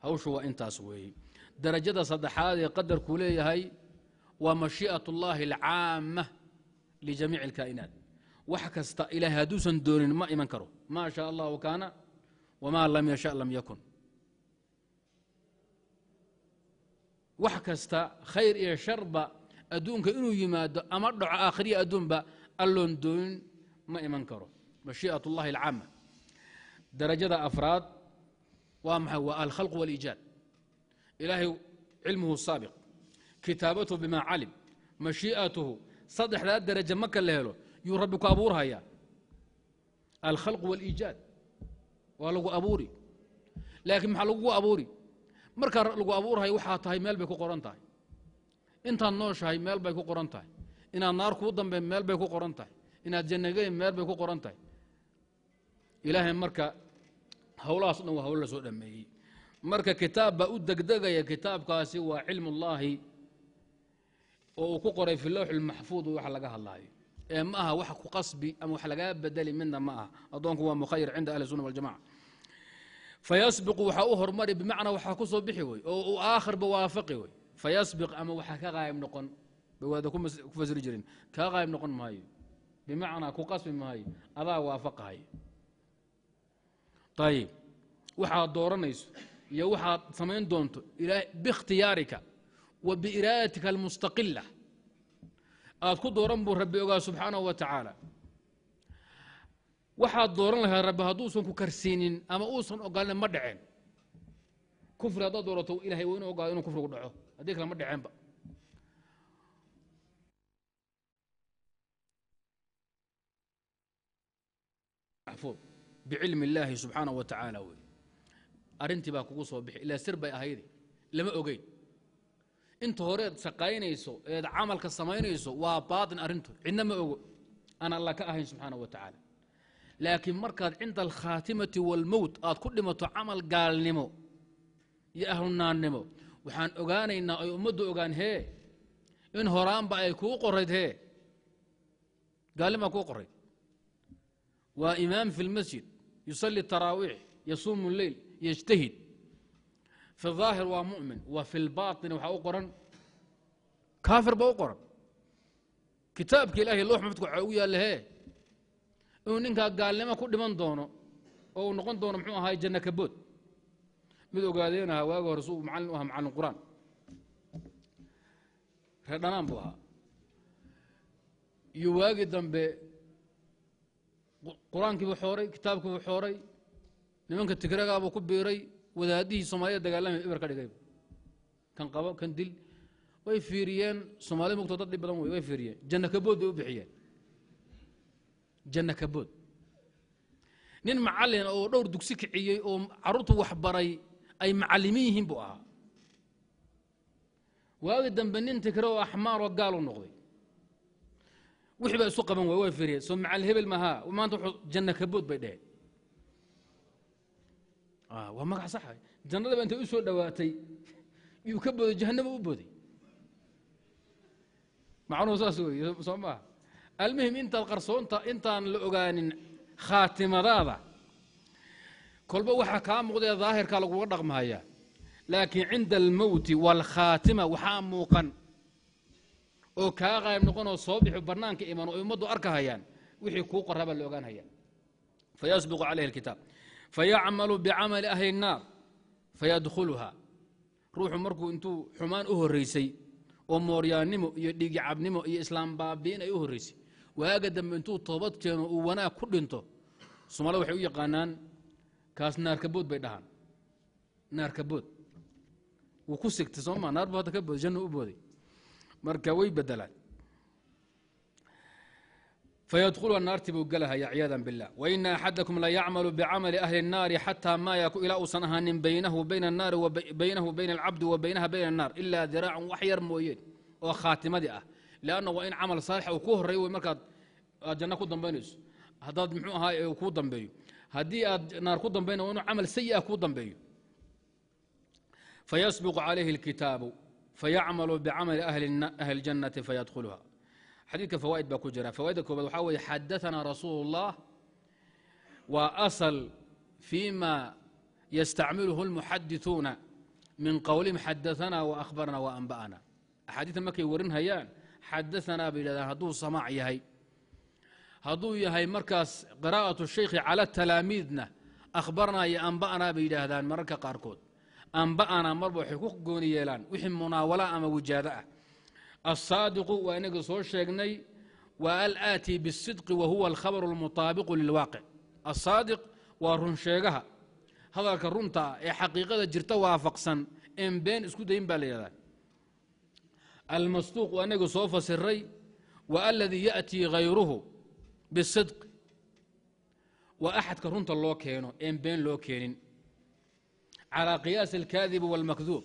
Hawshu waa intaas weeye. Darajada saddexaad ee qadarkuu leeyahay waa mashii'at اllahi alcaama lijamiici اlkaa'inaat. Wax kasta Ilahay hadduusan doonin ma iman karo. Maa shaa allahu kaana wamaa lam yasha lam yakun. Wax kasta khayr iyo sharba adduunka inuu yimaado ama dhaco aakhiriya adduunba, alloon doonin ma iman karo, mashii'at اllahi alcaama. Darajada afraad waa maxay? Waa alkhalq wاliijaad. Ilaahay cilmuhu saabiq, kitaabatuhu bima calim, mashii'atuhu, saddexdaa daraje marka la helo yuu Rabbi ku abuurhayaa. Alkhalq wاliijaad waa lagu abuuri, laakiin maxaa lagugu abuuri? Markaa lagu abuurhayo waxaa tahay meel bay ku qoran tahay, intaad nooshahay meel bay ku qoran tahay, inaad naar kuu dambe meel bay ku qoran tahay, inaad jannageli meel bay ku qoran tahay. Ilaahay marka howlahaas dhan waa howlo la soo dhameeyey. Marka kitaab baa u degdegaya, kitaabkaasi waa cilmullaahi oo uu ku qoray fi lawx lmaxfuud waxa laga hadlaayo, ee ma aha wax ku qasbi ama wax lagaa bedeli midna ma aha. Addoonku waa mukhayir cinda ahli sunna waljamaca. Fayasbiqu waxaa u hormari, bimacnaa waxaa ku soo bixi wey oo uu aakhirba waafaqi wey. Fayasbiq ama waxaa ka qaayib noqon bay waada ku fasiri jireen, kaa qaayib noqon maayo, bimacnaa ku qasbi maayo, adaa waafaqahay. Ayib, waxaad dooranayso iyo waxaad samayn doonto biikhtiyaarika wa biiraadatika almustaqila aad ku dooran buu Rabbi ogaa subxaanahu wa tacaala. Waxaad dooran lahayd Rabbi hadduusan ku karsiinin ama uusan ogolin ma dhaceen. Kufri haddaad doorato Ilahay waa inuu ogaado inuu kufrigu dhaco, haddii kale ma dhaceenba. Maxfuud bicilmi illaahi subxaanahu wa tacaala wey. Arrintii baa kugu soo bixi, ilaa sir bay ahayde, lama ogeyn. Inta horeed shaqaynayso eed camalka samaynayso waa baatin arrintu, cidna ma ogo aan Alla ka ahayn subxaanahu wa tacaala. Laakiin markaad cinda alkhaatimati waalmowt aad ku dhimato camal gaalnimo iyo ahlunaannimo, waxaan ogaanaynaa ay ummaddu ogaan hee in horaanba ay kuu qorayd, hee gaalnimaa kuu qorayd. Waa imaam fi lmasjid yusalli taraawiix, yasuumu leyl, yajtahid, fi aahir waa mu'min, wa fi lbaaطin waxaa u qoran kaafir ba u qoran. Kitaabka Ilahay loox maxfudka waxaa ugu yaalla hee inuu ninkaa gaalnimo ku dhiman doono oo uu noqon doono muxuu ahaay janna kabood. Mid ogaadeenaha waagi hore suu macallin u ahaa, macallin qur-aan reer dhanaan buu ahaa, iyo waagii dambe qur-aankiibuu xooray, kitaabkiibuu xooray, nimanka tigragaabuu ku biiray, wadaadihii Soomaalida dagaalamay eber ka dhigay, kan qabo kan dil. Way fiiriyeen Soomaalida mugto dad dhib badan wey, way fiiriyeen, janna kabood bay u bixiyeen, janna kabood. Nin macallin oo dhowr dugsi kiciyey oo carruurtu waxbaray ay macallimiin yihiin buu ahaa. Waagi dambe nin tigre oo axmaar oo gaal u noqday, wixii baa isu qaban waay. Way fiiriyeen, soo macallin hebel mahaa maanta wuxuu janna kabood bay dheheen. Waa magac saxa. Jannada ba intay u soo dhowaatay yuu ka booday, jahannama u booday. Macnuhu saas wey, soo maaha? Almuhim, intaad qarsoonta intaan la ogaanin khaatimadaada, kolba waxaa kaa muuqdae daahirkaa laguga dhaqmahayaa, laakiin cinda almowti waalkhaatima waxaa muuqan oo kaa qayb noqon oo soo bixi bannaanka iman oo ummaddu arkahayaan wixii kuu qoraa baa la ogaanhaya. Fayasbiqu calayhi alkitaab fayacmalu bicamali ahli الnaar fayadkhuluha. Ruuxu markuu intuu xumaan u horraysay oo mooryaannimo iyo dhiigicabnimo iyo islaam baabi'in ay u horraysay, waaga dambe intuu toobad keeno uu wanaag ku dhinto, Soomaalida waxay u yaqaanaan kaas naarkabood bay dhahaan. Naarkabood wuu ku sigtay, soo maa? Naar buu hadda ka booday, janno u booday. Marka way bedelaan. Fayadkhuluha, naartii buu gelahaya ciyaada billah. Waina axadakum la yacmalu bicamali ahli الnaari xataa maa yaku, ilaa uusan ahaanin baynahu bayna الnaari, baynahu bayna alcabdi wa baynaha bayna الnaar ilaa diraacun, wax yar mooyeen oo khaatimadii ah. Leanna waa in camal saalix uu ku horreeyo wey markaad aad janno ku dambaynayso. Haddaad muxuu ahaa kuu dambeeyo, haddii aad naar ku dambayna, waa inuu camal sayi ah kuu dambeeyo. Fayasbiqu calayhi اlkitaabu fayacmalu bicamali ahli اljannati fayadkhuluha. Xadiidka fawaa'id baa ku jira. Fawaa'idda koobaad waxaa weeye xadaثana rasuulu اllah, waa asal fima yastacmiluhu اlmuxadithuuna min qowlihim xadaثana waأkhbarna waanba'ana. Axaadiidta markay warinhayaan xadaثanaa bay yidhahdaan hadduu samaac yahay, hadduu yahay markaas qiraa'aة shaykhi cala talaamiidna akhbarnaa iyo anba'naa bay yidhaahdaan. Mararka qaarkood anba'anaa marba waxay ku gooni yeelaan wixii munaawala ama wijaado ah. Aلsaadiqu waa inaga soo sheegnay, waa alaati biالsidqi wa huwa alkhabru اlmutaabiqu lilwaaqic. Asaadiq waa runsheegaha, hadalka runta ah ee xaqiiqada jirta waafaqsan en been isku dayin baa la yidhahdaa. Almasduuq waa inaga soo fasiray, wa aladii ya'tii hayruhu bisidq, waa axadka runta loo keeno een been loo keenin. Calaa qiyaasi alkaadibi wاlmakduub.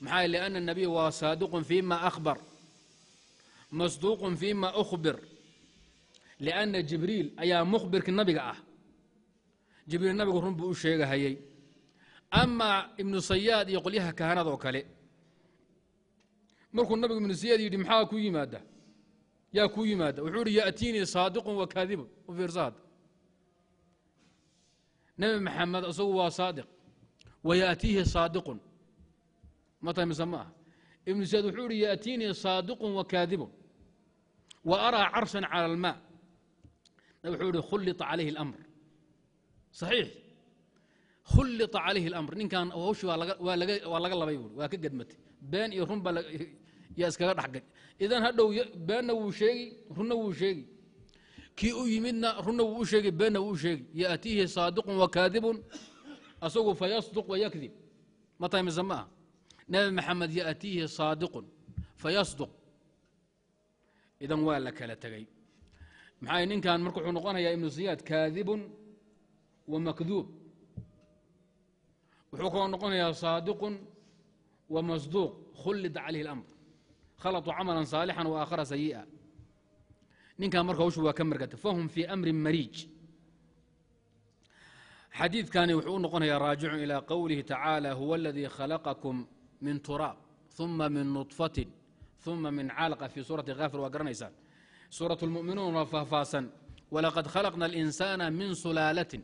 Maxaa? Lianna الnabiy waa saadiqun fima akhbar, masduuqun fima ukhbir, lianna Jibriil ayaa mukhbirka nabiga ah. Jibriil nabigu run buu u sheegahayey. Amaa Ibnu Sayaad iyo qolyaha kahanada oo kale, markuu nabigu Ibnu Sayaad yidhi, "Maxaa ku yimaada? Yaa kuu yimaada?" wuxuu ihi, "Ya'tiinii saadiqun wa kaadibun." U fiirsa hadda, Nebi Maxamed isagu waa saadiq wa ya'tiihi saadiqun, ma tahay mise ma aha? Ibnu Sayaad wuxuu ihi, "Ya'tiinii saadiqun wa kaadibun wa araa carshan cala almaa." Nabig wuxuu ihi, "Khullita calayhi اlamr." Saxiix, khullita calayhi اlamr. Ninkan hawshi waa laga labay buuri, waa ka gedmatay, been iyo run baa yaa iskaga dhexgay. Idan hadhow beenna wuu sheegi, runna wuu sheegi. Kii u yimidna runna wuu u sheegi, beenna wuu u sheegi. Ya'tiihi saadiqun wa kaadibun, asagu fayasduq wayakdib, ma tahay mise ma aha? Nebi Maxamed ya'tiihi saadiqun fayasduq. Idan waa la kala tegey. Maxaa ninkan marka wuxuu noqonayaa Ibnu Siyaad kaadibun wa makduub, wuxuu kaloo noqonayaa saadiqun wa masduuq. Khullida calayhi اlamr, khalaطuu camala saalixan wa aakhara sayi'a. Ninkan marka hawshu waa ka margata. Fahum fii amrin mariij. Xadiidkani wuxuu u noqonayaa raajicun ilى qowlihi tacaala: "Huwa aladii khalaqakum min turaab, ثuma min nطfatin, ثuma min calaqa," fii suurati Haafir. Waa garanaysaan. Suuraة اlmu'minuun waa faahfaahsan: "Walaqad khalaqna اlinsaana min sulaalatin."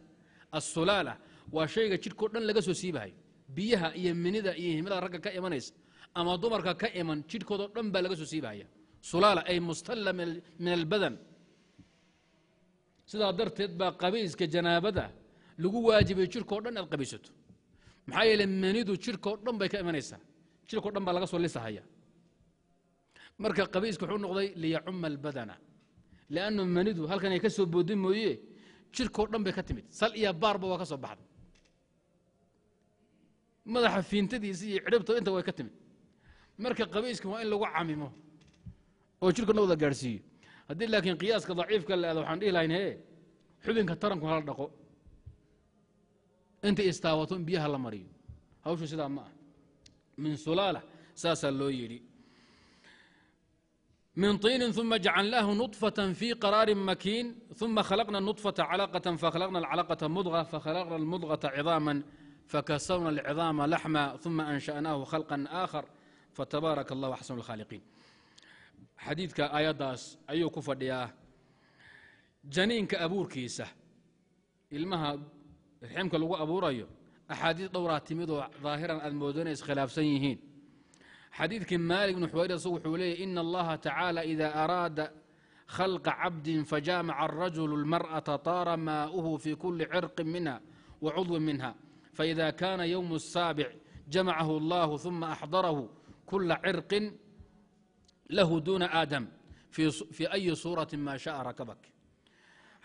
Asulaala waa shayga jidhkao dhan laga soo siibahayo, biyaha iyo minida iyo himilada ragga ka imanaysa ama dumarka ka iman, jidhkoodao dhan baa laga soo siibahaya. Sulaala ay mustalla min albadan. Sidaa darteed baa qabayska janaabada lagu waajibay jidhkao dhan inaad qabaysato. Maxaa yeele manidu jidhkao dhan bay ka imanaysaa, jidhkao dhan baa laga soo lisahaya. Marka qabayska wuxuu noqday liyacuma albadana, liannu manidu halkan ay ka soo boodin mooye, jidhkao dhan bay ka timid, sal iyo baarba waa ka soo baxday, madaxa fiintadiisa iyo cidhibta inta way ka timid. Marka qabayska waa in lagu camimo oo jidhka dhan wada gaadhsiiyo. Haddii laakiin qiyaaska daciifka la aado, waxaan dhihi lahayn hee, xubinka taranku hala dhaqo, intay istaabato in biyaha la mariyo. Hawshu sidaa ma ah. Min sulaala saasaa loo yidhi, min طiinin, ثuma jacalnaahu نطfaة fii qaraari makiin, ثuma khalaqna النطfaةa calaqaة, fakhalaqna الcalaqaةa mudغة, fakhalaqna الmudغaةa ciظaama, fakasawna الciظaama laxma, ثuma ansha'naahu khalقa آakhar, fatabaaraka اllah axsanu اlkhaaliqiin. Xadiidka aayaddaas ayuu ku fadhiyaa. Janiinka abuurkiisa, ilmaha riximka lagu abuurayo, axaadiis dhowraa timidoo daahiran aad moodo inay iskhilaafsan yihiin. Xadiidkii Maalik bnu Xuwayr isagu wuxuu leeyay: "Ina Allaha tacaala ida araada khalqa cabdin fajaamaca arajulu اlmar'ata taara maa'uhu fi kuli cirqin minha wa cudwin minha, faإida kana ywmu الsaabic jamacahu allahu ثuma axdarahu kula cirqin lahu duna aadam fii ayi suurati ma shaءa rakabak."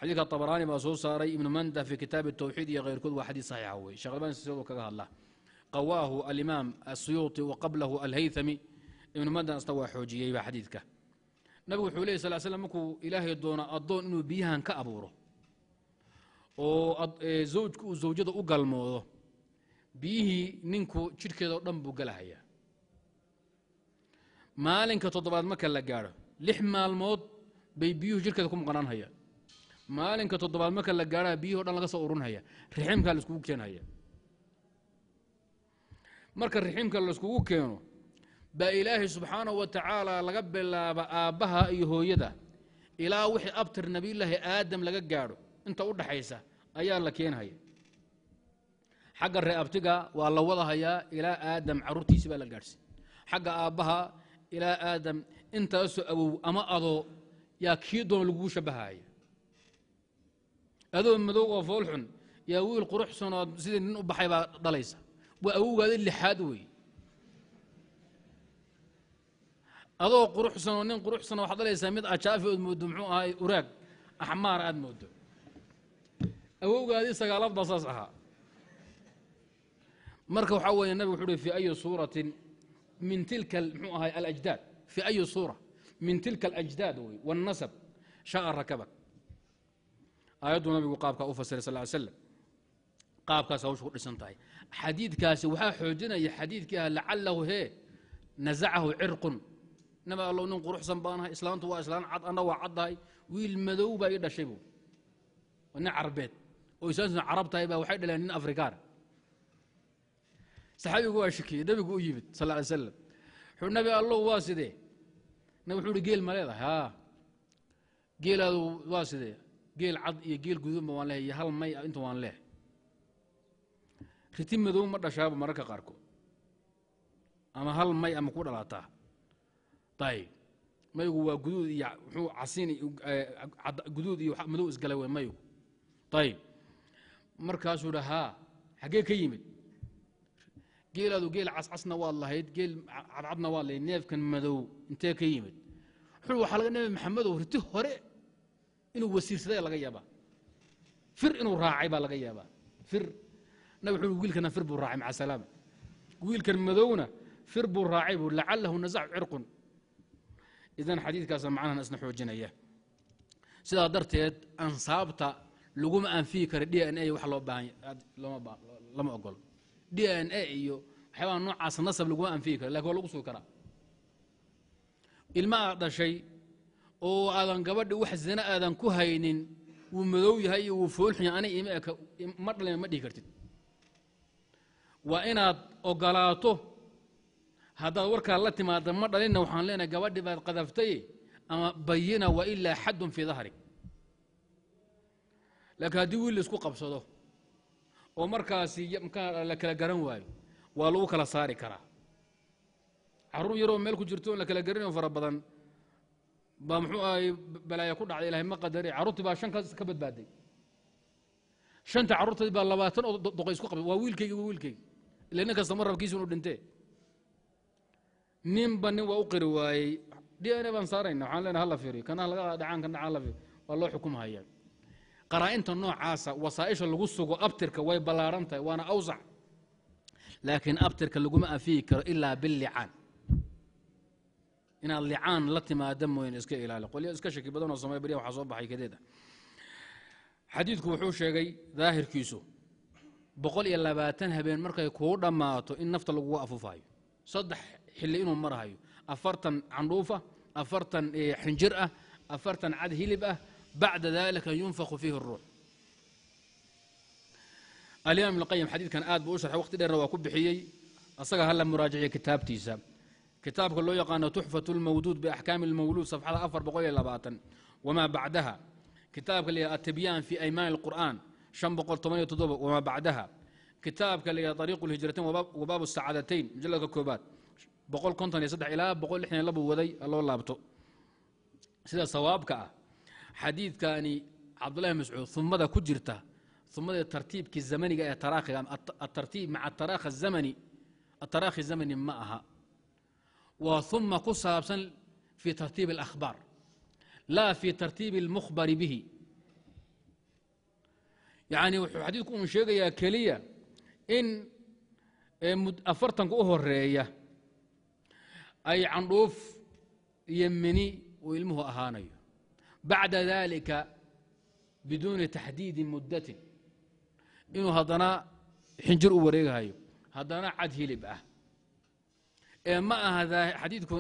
Xadiidka Abaraani baa soo saaray, Ibnu Manda fi kitaabi الtawxiid iyo keyrkood. Waa xadiis saxiixa wey. Shekh Albani sidoo kaga hadla, qawaahu alimaam Asuyuuطi wa qablahu Alhaythami. Ibnu Manda asna waa xoojiyeyba xadiidka. Nabigu wuxuu ley sal slam, markuu Ilaahay doono addoon inuu biyahan ka abuuro oo zawjku uu zawjada u galmoodo, biyihii ninku jidhkeeda o dhan buu galahayaa. Maalinka toddobaad marka la gaadho, 6 maalmood bay biyuhu jidhkeeda ku maqnaanhayaan. Maalinka toddobaad marka la gaadhaa, biyuhi o dhan laga soo urunhaya, riximkaa la iskugu keenhaya. Marka riximka laiskugu keeno baa Ilaahay subxaanahu wa tacaala laga bilaaba aabbaha iyo hooyada ilaa wixii abtir Nebiyullaahi Aadam laga gaadho inta u dhaxaysa ayaa la keenhaya. Xagga ree abtiga waa la wadahayaa, ilaa Aadam carruurtiisi baa la gaadhsiin. Xagga aabbaha ilaa Aadam intaasoo awow ama adoo yaa kii doon lagugu shabbahaya. Adoo madow oo foolxun yaa wiil quruxsan oo sidii nin u baxay baa dhalaysa, waa awowgaada lixaad wey. Adoo quruxsan oo nin quruxsan waxaad dhalaysaa mid ajaafi ood mooddo, muxuu ahaay, uraag axmaar aad mooddo. Awowgaadii sagaalaad baa saas ahaa. Marka waxaa weeye, nabig wuxuu uhi: "Fi ayi suuratin min tilka," muxuu ahay, "alajdaad, fi ayi suura min tilka alajdaad wey wاlnasab sha'a rakabak." Aayadduu nabigu qaabkaa u fasiray sal ly slam. Qaabkaas hawsha ku dhisan tahay. Xadiidkaasi waxaa xoojinaya xadiidkii ah lacalahu hee nasacahu cirqun. Nabi allow, nin quruxsan baanahay, islaantu waa islaan cad, anna waa caddahay, wiil madow baa ii dhashay buu. Waa nin Carbeed oo islaantuna Carab tahay baa waxay dhaleen nin Afrikaan. Saxaabigu waa shakiyey. Nabigu u yimid sal alay slam, wuxuu: "Nabi allow, waa sidee?" Nabi wuxuu uhi: "Geel ma leedahay?" "Haa." "Geelaadu waa sidee?" "Geel cad iyo geel guduudba waan leehay iyo hal may inta waan leehay." "Riti madow ma dhashaaba mararka qaarkood ama hal may ama ku dhalaataa?" Ayib, maygu waa guduud iyo muxuu casiin, guduud iyo madow isgalay wey maygu. Ayib, markaasuu dha: "Haa, xaggee ka yimid geelaadu? Geel cascasna waad lahayd, geel cadcadna waad lahayd, neefkan madow intee ka yimid?" Wuxuu: "Waxaa laga, Nabi Maxamedow, riti hore inuu wasiirsaday laga yaabaa, fir inuu raacay baa laga yaabaa, fir." Nabi wuxuu: "Wiilkana fir buu raacay, maca salaama. Wiilkan madowna fir buu raacay," buu, "lacalahu nasacu cirqun." Idan xadiidkaasa macnahan isna xoojinaya. Sidaa darteed ansaabta laguma anfiyi kara DNA. Wax loo baahan lama ogolo DNA iyo waxyaabaha noocaas, nasab laguma anfiyi karo, lakin waa lagu sugi karaa. Ilma aad dhashay oo aadan gabadhi wax zina aadan ku haynin, wuu madow yahay iyo wuu foolxun yahay, ani ima eka, ma dhalin, ma dhihi kartid. Waa inaad ogolaato. Haddaad warkaa la timaada "ma dhalinna", waxaan leenahay gabadhi baad qadaftay, ama bayina wa ilaa xaddun fii dahrik. Laakiin haddii wiil laisku qabsado oo markaasi mkaa la kala garan waayo, waa lagu kala saari karaa. Carruur yaroo meel ku jirto on la kala garanayo fara badan baa, muxuu ahay, balaaya ku dhacday. Ilahay ma qadari, carruurtii baa shan ka badbaaday. Shanta carruurtadii baa 20 oo doqo isku qabtay: "Waa wiilkaygi, waa wiilkaygi." Ila nin kasta ma rabkiisu inuu dhintee, ninba nin waa u qiri waayey. DNA baan saarayna, waxaan leenahay hala fiiriyo, kana laga dhacaan, kan dhacaan la fiiriyo, waa loo xukumhaya. Qaraa'inta noocaasa, wasaa'isha lagu sugo abtirka way ballaaran tahay, waana awsac, laakiin abtirka laguma afiyi karo ilaa billicaan, inaad licaan la timaada mooyane. Iska ilaali qolyo iska shaki badan oo samay. Baryahan waxaa soo baxay kadeed ah. Xadiidku wuxuu sheegay daahirkiisu 120 habeen markay kuu dhammaato in nafta lagugu afuufayo, saddex xilli inuu marahayo: 40 candhuufa, 40 xinjir ah, 40 cad hilib ah. Bacda dalika yunfakhu fiihi الruux. Alimaam Ibn Qayim xadiidkan aad buu u sharxay, waqti dheerna waa ku bixiyey. Asaga hala muraajiciyo kitaabtiisa, kitaabka loo yaqaano Tuxfat اlmawduud biaxkaami اlmawluud, safxada 420 wamaa bacdaha, kitaabka la yidhaha Atibyaan fi aymaan اlqur'an, 517 wamaa bacdaha, kitaabka la yidhaha Ariiqu اlhijratain wa baabu sacaadatayn, mujalladka koobaad, 153 ilaa 162 waday loo laabto. Sida sawaabka ah, xadiidkani Cabdullahi Mascuud umada ku jirta, umada tartiibkii zamaniga ee taraakhiga, atartiib maca taraakh zamani, ataraakhi zamani ma aha. Waa uma ku saabsan fi tartiib اlakhbaar, laa fi tartiibi اlmukhbari bihi. Yacni wuxuu xadiidku un sheegayaa keliya in 40-ka u horeeya ay candhuuf iyo mini uu ilmuhu ahaanayo, bacda dalika biduuni taxdiidi muddatin inuu haddana xinjir u wareegahayo, haddana cad hilib ah. Ee ma aha xadiidku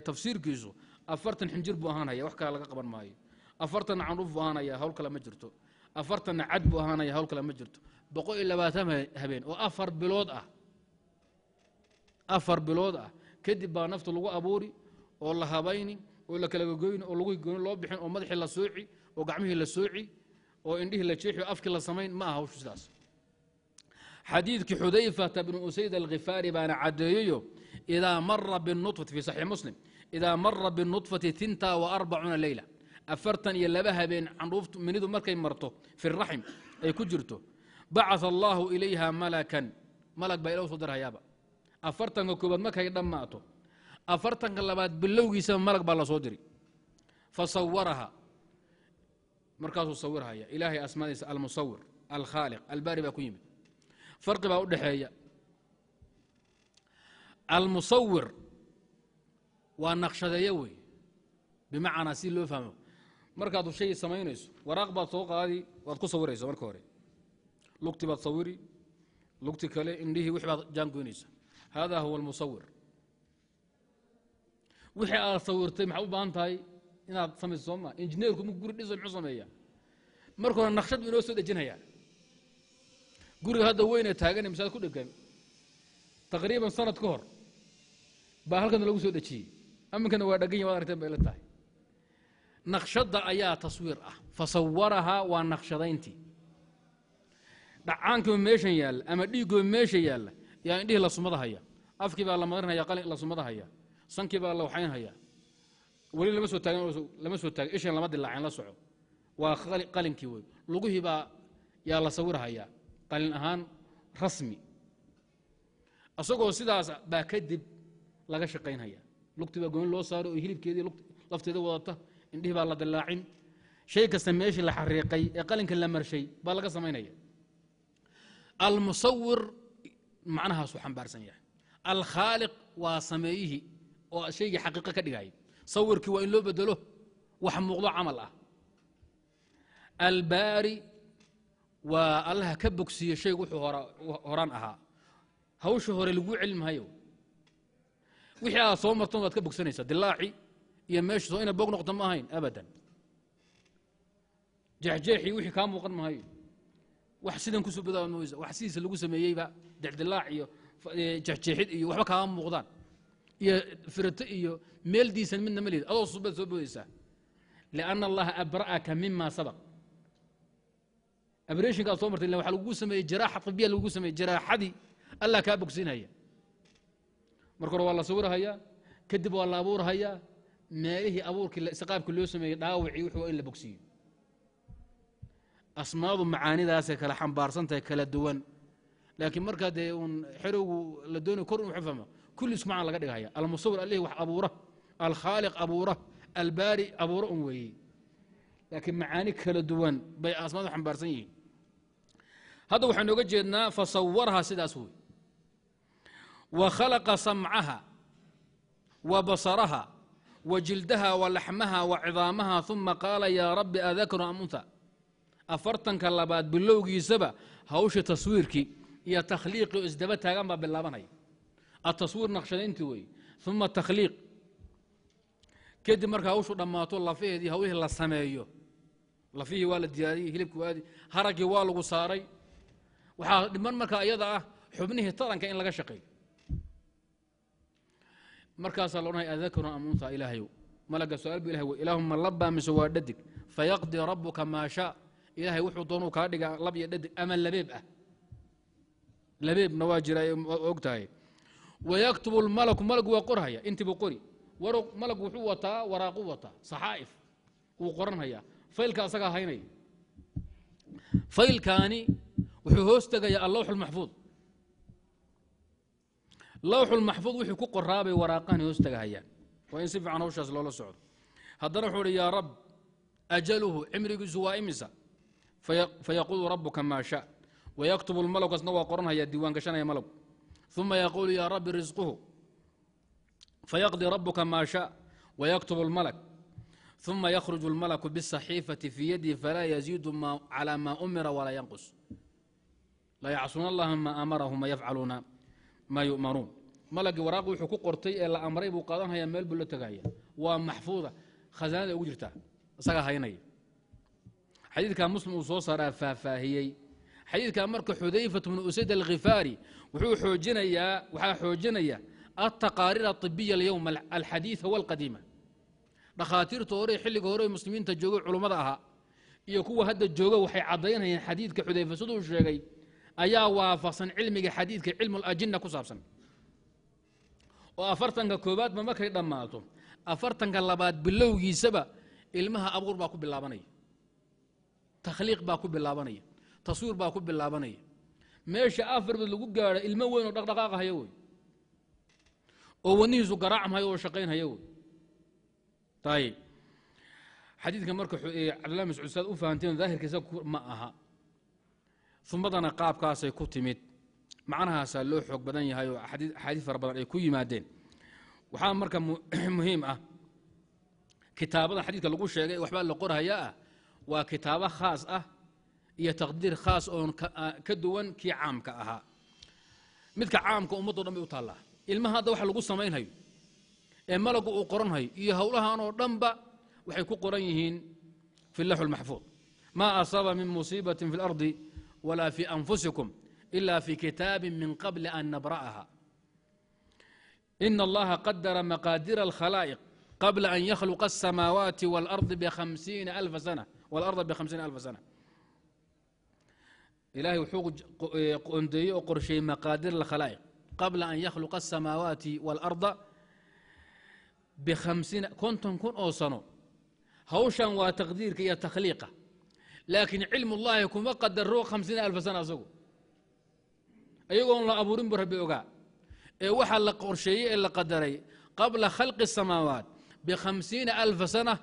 tafsiirkiisu 40 xinjir buu ahaanaya, wax kale laga qaban maayo, 40-na candhuuf buu ahaanaya, hawl kale ma jirto, 40-na cad buu ahaanaya, hawl kale ma jirto. 120 habeen oo 4 bilood ah, 4 bilood ah kadib baa nafta lagu abuuri oo la habayni oo la kala gogoyni oo lagu gooni loo bixin oo madaxii la sooci oo gacmihii la sooci oo indhihii la jeexi oo afkii la samayn. Ma aha hawshu sidaas. Xadiidkii Xudayfata bnu Usayd Alkhifaari baana caddeeyeyo: idaa mara binutfati, fi saxiix Muslim, idaa mara binutfati 42 leyla, 42 habeen candhuuftu minidu markay marto fi raxim ay ku jirto, bacaa allahu ilayha malakan, malag baa ila soo dirhayaaba. 40-ka koobaad markay dhammaato, 40-ka labaad bilowgiisaba malag baa la soo diri. Fasawaraha, markaasuu sawirhaya. Ilaahay asmaadiisa Almusawir, Alkhaaliq, Albaari baa ku yimid. Farqi baa u dhexeeya. Almusawir waa naqshadeeyo wey, bimacnaa si loo fahmo, markaad shay samaynayso waraaq baad soo qaadi, waad ku sawiraysa marka hore. Lugti baad sawiri, lugti kale, indhihii, wixii baad jaangoynaysa. Hada huwa almusawir. Wixii aad sawirtay maxaa u baahan tahay inaad samayso, soo maa? Injineerku marku guri dhiso muxuu sameeyaa? Marka hore naqshad buu inoo soo dejinayaa. Guriga hadda weyne taagan masaajid ku dhegan, taqriiban sanad ka hor baa halkan lagu soo dejiyey. Aminkana waa dhagan yahy, waad aragteen bay la tahay. Naqshadda ayaa taswiir ah. Fasawarahaa waa naqshadayntii. Dhacaankiiba meeshan yaalla ama dhiiggooba meesha yaalla yaa indhihii la sumada haya, afkii baa la marinhaya, qalin la sumada haya, sankii baa la waxayn haya. Weli lama soo taagin, lama soo taagin, ishan lama dilaacin, la soco. Waa qalinkii wey. Lugihii baa yaa la sawirhayaa qalin ahaan, rasmi isagoo sidaas baa kadib laga shaqaynhaya. Lugtii baa gooni loo saaray oo hilibkeedii lafteeda wadata, indhihii baa la dilaacin, shay kasta meeshii la xariiqay ee qalinka la marshay baa laga samaynaya. Almusawir macnahaasuu xambaarsan yahay. Alkhaaliq waa sameeyihii oo shaygii xaqiiqo ka dhigaya. Sawirkii waa in loo bedelo wax muuqdo camal ah. Albaari waa allaha ka bogsiiye shaygu wuxuu horaan ahaa. Hawsha hore laguu celin maayo. Wixii aad soo marton waad ka bogsanaysaa. Dilaaci iyo meesha soo ina boog noqto ma ahayn abadan. Jeexjeexii wixii kaa muuqan maayo. Wax sidan kusoo badaa mooysa, wax sidiisa lagu sameeyeyba dildilaac iyo jeexjeexid iyo waxba kaama muuqdaan, iyo firato iyo meel diisan midna ma lihid. Adoo subaad soo boodaysaa, lianna Allaha abra'aka mima sabaq. Abreshinka aad soo martay waxaa lagugu sameeyey jiraaxa tibiya, lagugu sameeyey jiraaxadii Allah kaa bogsiinaya. Marka hore waa la sawirhayaa, kadib waa la abuurhayaa. Meelihii abuurkii qaabkii loo sameeyey, dhaawacii wuxuu waa in la bogsiiyo. Asmaadu macaanidaasay kala xambaarsantahay, kala duwan. Laakiin markaa dee uun xerowgu la doonayo kor in waxu fahmo, kulli isku macaan laga dhigahaya. Almusawir allihii wax abuura, alkhaaliq abuura, albaari abuura un weeyey, laakiin macaani kala duwan bay asmaadu xambaarsan yihiin. Hadda waxaynu oga jeednaa fasawaraha sidaas wey. Wa khalaqa samcaha wa basaraha wa jildaha wa laxmaha wa cidaamaha, uma qaala: yaa rabbi, adakru am untha? 40-ka labaad bilowgiisaba hawsha taswiirkii iyo takhliiqii oo isdaba taagan baa bilaabanaya. Ataswiir naqshadayntii weeye, uma takhliiq. Kadib marka hawshu dhammaato, lafaheedii hawlihii la sameeyo, lafihii waa la diyaariyey, hilibkii waadi, haraggii waa lagu saaray, waxaa dhiman marka iyada ah xubnihii taranka in laga shaqeeyo. Markaasaa la odhanaya: adakrun am untha? Ilaahayow, malaga su-aal bu ilahay wey, ilaahuma labbaa mise waa dhadig? Fayaqdi rabuka maa shaa. Ilaahay wuxuu doonuu kaa dhigaa, lab iyo dhadig ama labeeb ah. Labeebna waa jira, og tahay. Wayaktubu lmalaku, malagu waa qorhaya, intii buu qori. Malag wuxuu wataa waraaqu wataa, saxaa'if wuu qoranhayaa. Faylka asagaa haynaya. Faylkaani wuxuu hoos tegayaa allawx lmaxfuud. Lawxulmaxfuud wuxuu ku qoraabay waraaqahani hoos tegahayaan. Waa in si fiican hawshaas loola socdo. Haddana wuxuu uhi: yaa rab, ajaluhu, cimrigiisu waa imisa? Fayaquulu rabuka maa sha. Wayaktubu lmalak, asna waa qoranhaya, diiwaan gashanaya malagu. Uma yaquulu: yaa rabbi, risquhu? Fayaqdi rabuka maa sha wayaktubu اlmalak. ثuma yakhruج اlmalaku bالصaxiifati fii yadihi, falaa yaziidu calى ma umira walaa yanqus. Laa yacsuuna allaha ma amarahum wayafcaluuna maa yu'maruun. Malagii waraaqi wuxuu ku qortay ee la amray buu qaadanhayaa, meel buu la tegaya, waa maxfuuda, khasaanada ugu jirtaa, isagaa haynaya. Xadiidkaa Muslim uu soo saaraa faahfaahiyey xadiidkaa. Marka Xudayfat bnu Usayd alkhifaari wuxuu xoojinayaa, waxaa xoojinaya altaqaariir aibiya alyowm alxadiiثa walqadiima. Dhakhaatiirta hore, xilliga hore muslimiinta joogay, culummada ahaa iyo kuwa hadda jooga, waxay caddaynayaan xadiidka Xudayfa siduu sheegay ayaa waafaqsan cilmiga xadiidka, cilmu alajinna ku saabsan, oo 40-ka koobaadba markay dhammaato, 40-ka labaad bilowgiisaba ilmaha abuur baa ku bilaabanaya, takhliiq baa ku bilaabanaya, taswiir baa ku bilaabanaya. Meesha 4 bilood lagu gaadho ilmo weyn oo dhaqdhaqaaqahaya wey, oo wadnihiisu garaacmhayo oo shaqaynhaya wey. Ayib, xadiidka marka Cabdillah Mascuud saad u fahanteen daahirkiisa ma aha. Umadana qaabkaasay ku timid, macnahaasaa loo xoog badan yahay oo axaadiis fara badan ay ku yimaadeen. Waxaa marka muhiim ah, kitaabada xadiidka lagu sheegay waxbaa la qorhayaa ah waa kitaabo khaas ah. Iyo taqdiir khaas oon ka duwan kii caamka ahaa. Midka caamka ummaddo dhan bay u taallaa. Ilmaha hadda waxa lagu samaynhayo ee malagu uu qoranhayo iyo howlahan oo dhanba waxay ku qoran yihiin fi laxu lmaxfuud. Ma asaaba min musiibatin fi اlardi walaa fi anfusikum ila fi kitaabin min qabli an nabra'aha. Ina allaha qadara maqaadira alkhalaa'iq qabla an yakhluqa الsamaawaati wاlardi bhamsiina alfa sana walarda bhamsiina alfa sana. Ilahay wuxuu qoondeeyey oo qorsheeyey maqaadir alkhalaa'iq qabla an yakhluqa aلsamaawaati wاlarda bhamsiina 50,000 oo sano. Hawshan waa taqdiirka iyo takhliiqa, laakiin cilm ullaahi kuma qadaro 50,000 sana. Asagu ayagoon la abuurin buu Rabbi ogaa. Ee waxaa la qorsheeyey ee la qadaray qabla khalqi الsamaawaat b50,000 sana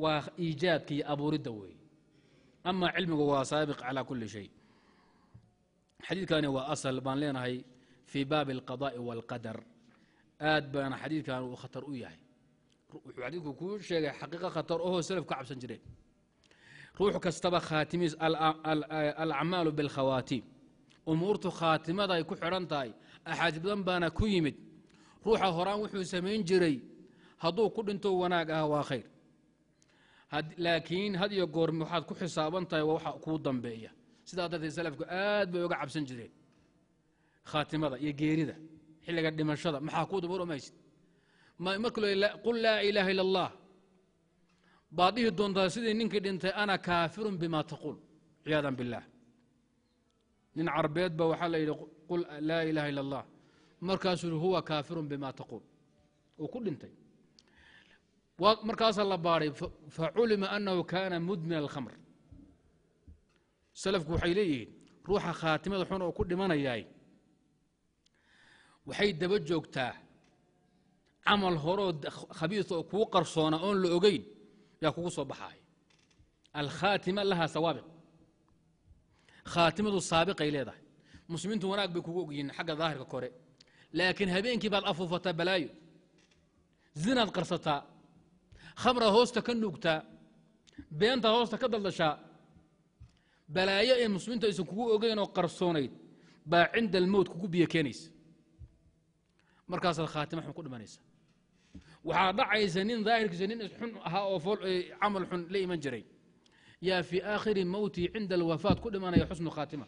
waa iijaadka iyo abuuridda weeye. Ama cilmigu waa saabiq calaa kuli shay. Xadiidkani waa asal baan leenahay fii baabi alqada'i wاlqadar. Aad baana xadiidkan uu khatar u yahay. Wuxuu xadiidku kuu sheegay xaqiiqo khatar ohoo salaf ka cabsan jireen. Ruux kastaba khaatimiis, alacmaalu bilkhawaatiim, umuurtu khaatimada ay ku xidhan tahay. Axaadiis badan baana ku yimid. Ruuxa horaan wuxuu samayn jiray hadduu ku dhinto wanaag ah waa khayr, laakiin had iyo goormi waxaad ku xisaaban tahay waa waxa kuu dambeeya. Sidaa darteed salafku aad bay uga cabsan jireen khaatimada iyo geerida, xilliga dhimashada maxaa kuu dambe maysid. Marka qul laa ilaaha illa allah baad dhihi doontaa sidii ninkii dhintay, ana kaafirun bima taquul, ciyaadan biاllah. Nin carbeed ba waxaa la yidhi qul laa ilaha illa allah, markaasuu yihi huwa kaafirun bima taquul, uu ku dhintay. Markaasaa la baaray, faculima anahu kaana mudmin alkhamr. Salafku waxay leeyihiin ruuxa khaatimada xun oo ku dhimanayaay waxay daba joogtaa camal horoo khabiisa oo kuu qarsoona oon la ogeyn yaa kugu soo baxaaya. Alkhaatima lahaa sawaabiq, khaatimadu saabiqay leedahay. Muslimiintu wanaag bay kugu ogyihiin xagga daahirka kore, laakiin habeenkii baad afuufataa balaayo, zinaad qarsataa, khamra hoosta ka nuugtaa, beenta hoosta ka daldashaa. Balaayo ee muslimiintu aysan kugu ogeyn oo qarsoonayd baa cinda almowt kugu biyo keenaysa, markaasaad khaatima xun ku dhimanaysa. Waxaa dhacaysa nin daahirkiisa nin isxun ahaa oo camal xun la iman jiray yaa fii aakhiri mowtihi cinda alwafaat ku dhimanaya xusnu khaatima.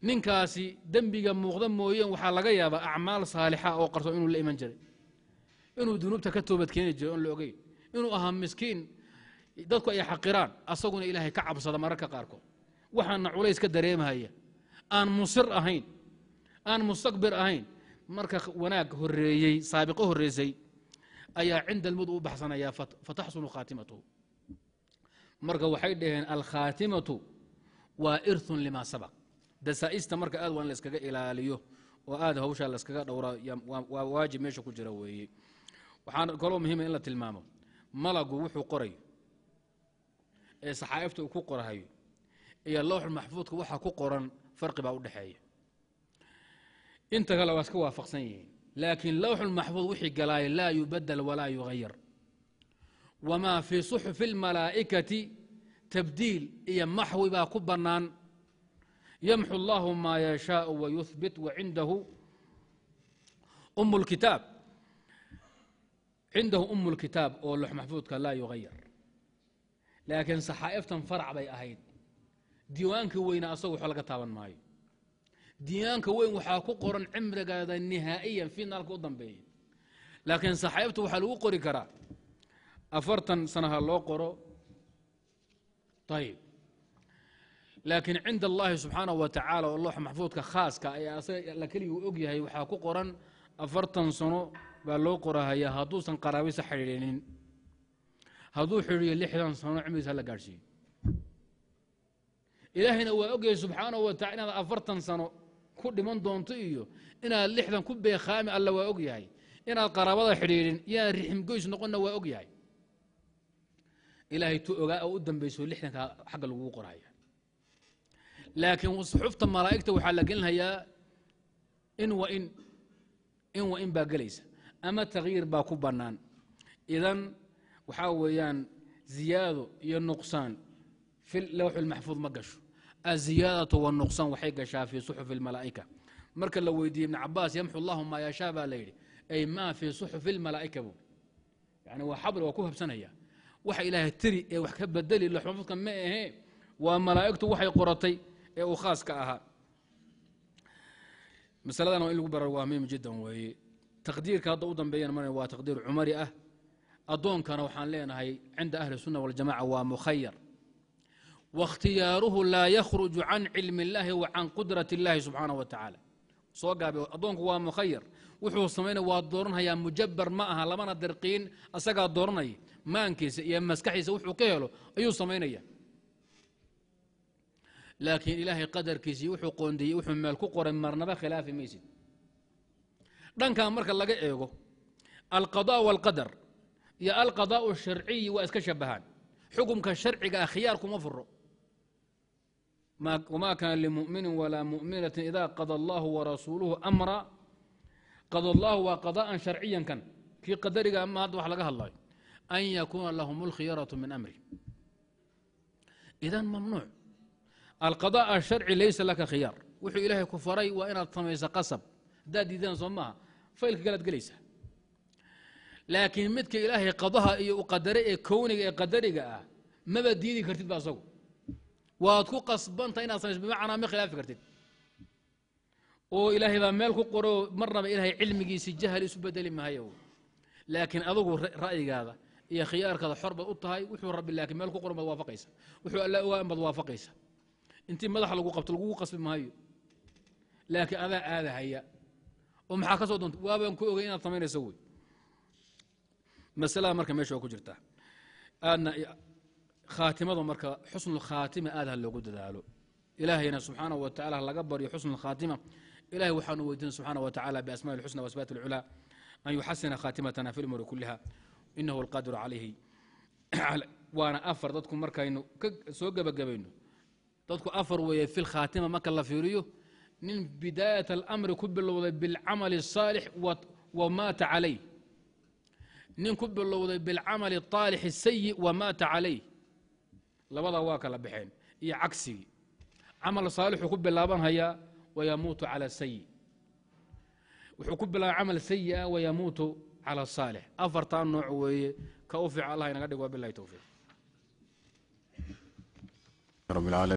Ninkaasi dembiga muuqda mooyeen waxaa laga yaabaa acmaal saalixa oo qarsoon inuu la iman jiray, inuu dunuubta ka toobad keeni jiray oon la ogeyn, inuu ahaa miskiin dadku ay xaqiraan, asaguna Ilaahay ka cabsada mararka qaarkood, waxaana culays ka dareemahaya, aan musir ahayn, aan mustakbir ahayn. Marka wanaag horeeyey, saabiqo horreysay ayaa cinda almud u baxsanayaa, fataxsunu khaatimatuhu. Marka waxay dhaheen alkhaatimatu waa irthun lima sabaq. Dasaa'ista marka aad waa in la iskaga ilaaliyo oo aad hawshaa la iskaga dhowraa, waa waajib meesha ku jira weeye. Waxaan kaloo muhiima in la tilmaamo malagu wuxuu qorayo ee saxaa'ifta uu ku qorahayo iyo lowxul maxfuudka waxa ku qoran farqi baa u dhexeeya. Inta kale waa iska waafaqsan yihiin, laakiin lowxul maxfuud wixii galaaya laa yubadal walaa yugayar. Wamaa fii suxufi اlmalaa'ikati tabdiil iyo maxwi baa ku bannaan. Yamxu allahu maa yashaau wayuhbit wacindahu um lkitaab, cindahu um lkitaab oo lox maxfuudka laa yugayar. Laakiin saxaa'iftan farac bay ahayd. Diiwaankii weyna asagu waxba laga taaban maayo. Diiwaanka weyn waxaa ku qoran cimrigaada nihaa'iyan fii naalka u dambeeya, laakiin saxaa'ifta waxaa lagu qori karaa 40 sanaha loo qoro. Ayib, laakiin cinda allahi subxaanahu wa tacaala oo looxa maxfuudka khaaska ee asaga la keligii og yahay waxaa ku qoran 40 sano baa loo qorahayaa hadduusan qaraabisa xidhiidhinin. Hadduu xidhiiyo 60 sano cimrigiisa hala gaadhsiiyo. Ilaahayna waa ogyahay subxaanahu wa tacala inaad 40 sano ku dhiman doonto iyo inaad 60 ku beekhaami. Alla waa og yahay inaad qaraabada xidhiidhin iyo inaad riximgoys noqonna waa og yahay. Ilaahay tu ogaa oo u dambayso 60-ka xagga lagugu qoraya. Laakiin suxufta malaa'igta waxaa la gelinhayaa in wa in in wa in baa gelaysa ama takyiir baa ku bannaan. Idan waxaa weeyaan ziyaado iyo nuqsaan Fi lawxi lmaxfuud ma gasho. Aziyaadatu wanuqsaan waxay gashaa fii suxufi almalaa'ika. Marka la weydiiyey Ibn Cabaas, yamxu allahu maa yashaa baa la yidhi, ay maa fii suxufi almalaa'ika buu yani waa xabri, waa ku habsanaya waxa Ilaahay tiri ee wax ka bedeli lawx maxfuudka ma ahee, waa malaa'igtu waxay qoratay ee uu khaaska ahaa. Masaladan waa in lagu barar, waa muhiim jiddan weeye. Taqdiirka hadda u dambeeyana mana waa taqdiir cumari ah. Addoonkana waxaan leenahay cinda ahli الsunna waاljamaca waa mukhayar, waikhtiyaaruhu laa yakhruju can cilmi اllahi wa can qudrat اllahi subxaanaه wa tacaala. Soo gaabe, addoonku waa mukhayar, wuxuu samaynaya waa dooranhayaa, mujabar ma aha, lamana dirqiin, asagaa dooranaya, maankiisa iyo maskaxiisa wuxuu ka helo ayuu samaynaya. Laakiin Ilaahay qadarkiisii wuxuu qoondiyey, wuxuu meel ku qoray, marnaba khilaafi maysid. Dhankan marka laga eego, alqaضاء wاlqadar iyo alqaضاء الsharciyi waa iska shabahaan. Xukumka sharciga ah khiyaar kuma furo. Wma kana limumini walaa muminaةi ida qada allahu warasuuluhu amra. Qada allahu waa qadاءan sharciyan, kan kii qadariga ama hadda wax laga hadlayo, an yakuuna lahum اlkhiyaraة min amri. Idan mamnuuc alqaضاء الsharci, laysa laka khiyaar. Wuxuu Ilaahay ku faray waa inaad samayso qasab, haddaad diidaan soo maaha faylka kalaad gelaysa. Laakiin midka Ilaahay qadaha iyo u qadare ee kowniga ee qadariga ah maba diidi kartid ba, asagu waad ku qasbanta inaad samayso, bimacnaa ma khilaafi kartid oo Ilaahay baa meel ku qoro, marnaba Ilaahay cilmigiisi jahal isu bedeli maayo. Laakiin adugu ra'yigaada iyo khiyaarkaada xor baad u tahay. Wuxuu Rabbi laakiin meel ku qoran baad waafaqaysa, wuxuu Alla ogaa baad waafaqaysa. Intii madaxa lagu qabto lagugu qasbi maayo, laakiin adaa aadahaya oo maxaa ka soo doonta, waabaan ku ogay inaad samaynayso wey. Masalada marka meesha waa ku jirtaa aadna khaatimada, marka xusnu khaatima aad ha loogu dadaalo. Ilaahayna subxaanahu wa tacala laga baryo xusnu khaatima. Ilahay waxaanu weydiina subxaana wa tacala biasmaءi اlxusna wasfaat اlculaa an yuxasina khaatimatana fi lumuuri kuliha, inahu alqadiru calayhi. Waana afar dadku markaynu ka soo gebagabayno, dadku afar weeye fi lkhaatima marka la fiiriyo: nin bidaayat alamri ku bilowday bilcamali الsaalix wa maata calayh, nin ku bilowday bilcamali الطaalix الsayi wa maata calayh, labada waa kala baxeen, iyo cagsigii, camal saalixuu ku bilaabanhayaa wayamuutu cala sayi, wuxuu ku bilaabay camal sayi ah wayamuutu cala saalix. Afartaa nooc weeye, ka u fiican Allah inaga dhig. Wabilahi towfiiq. رب العالمين.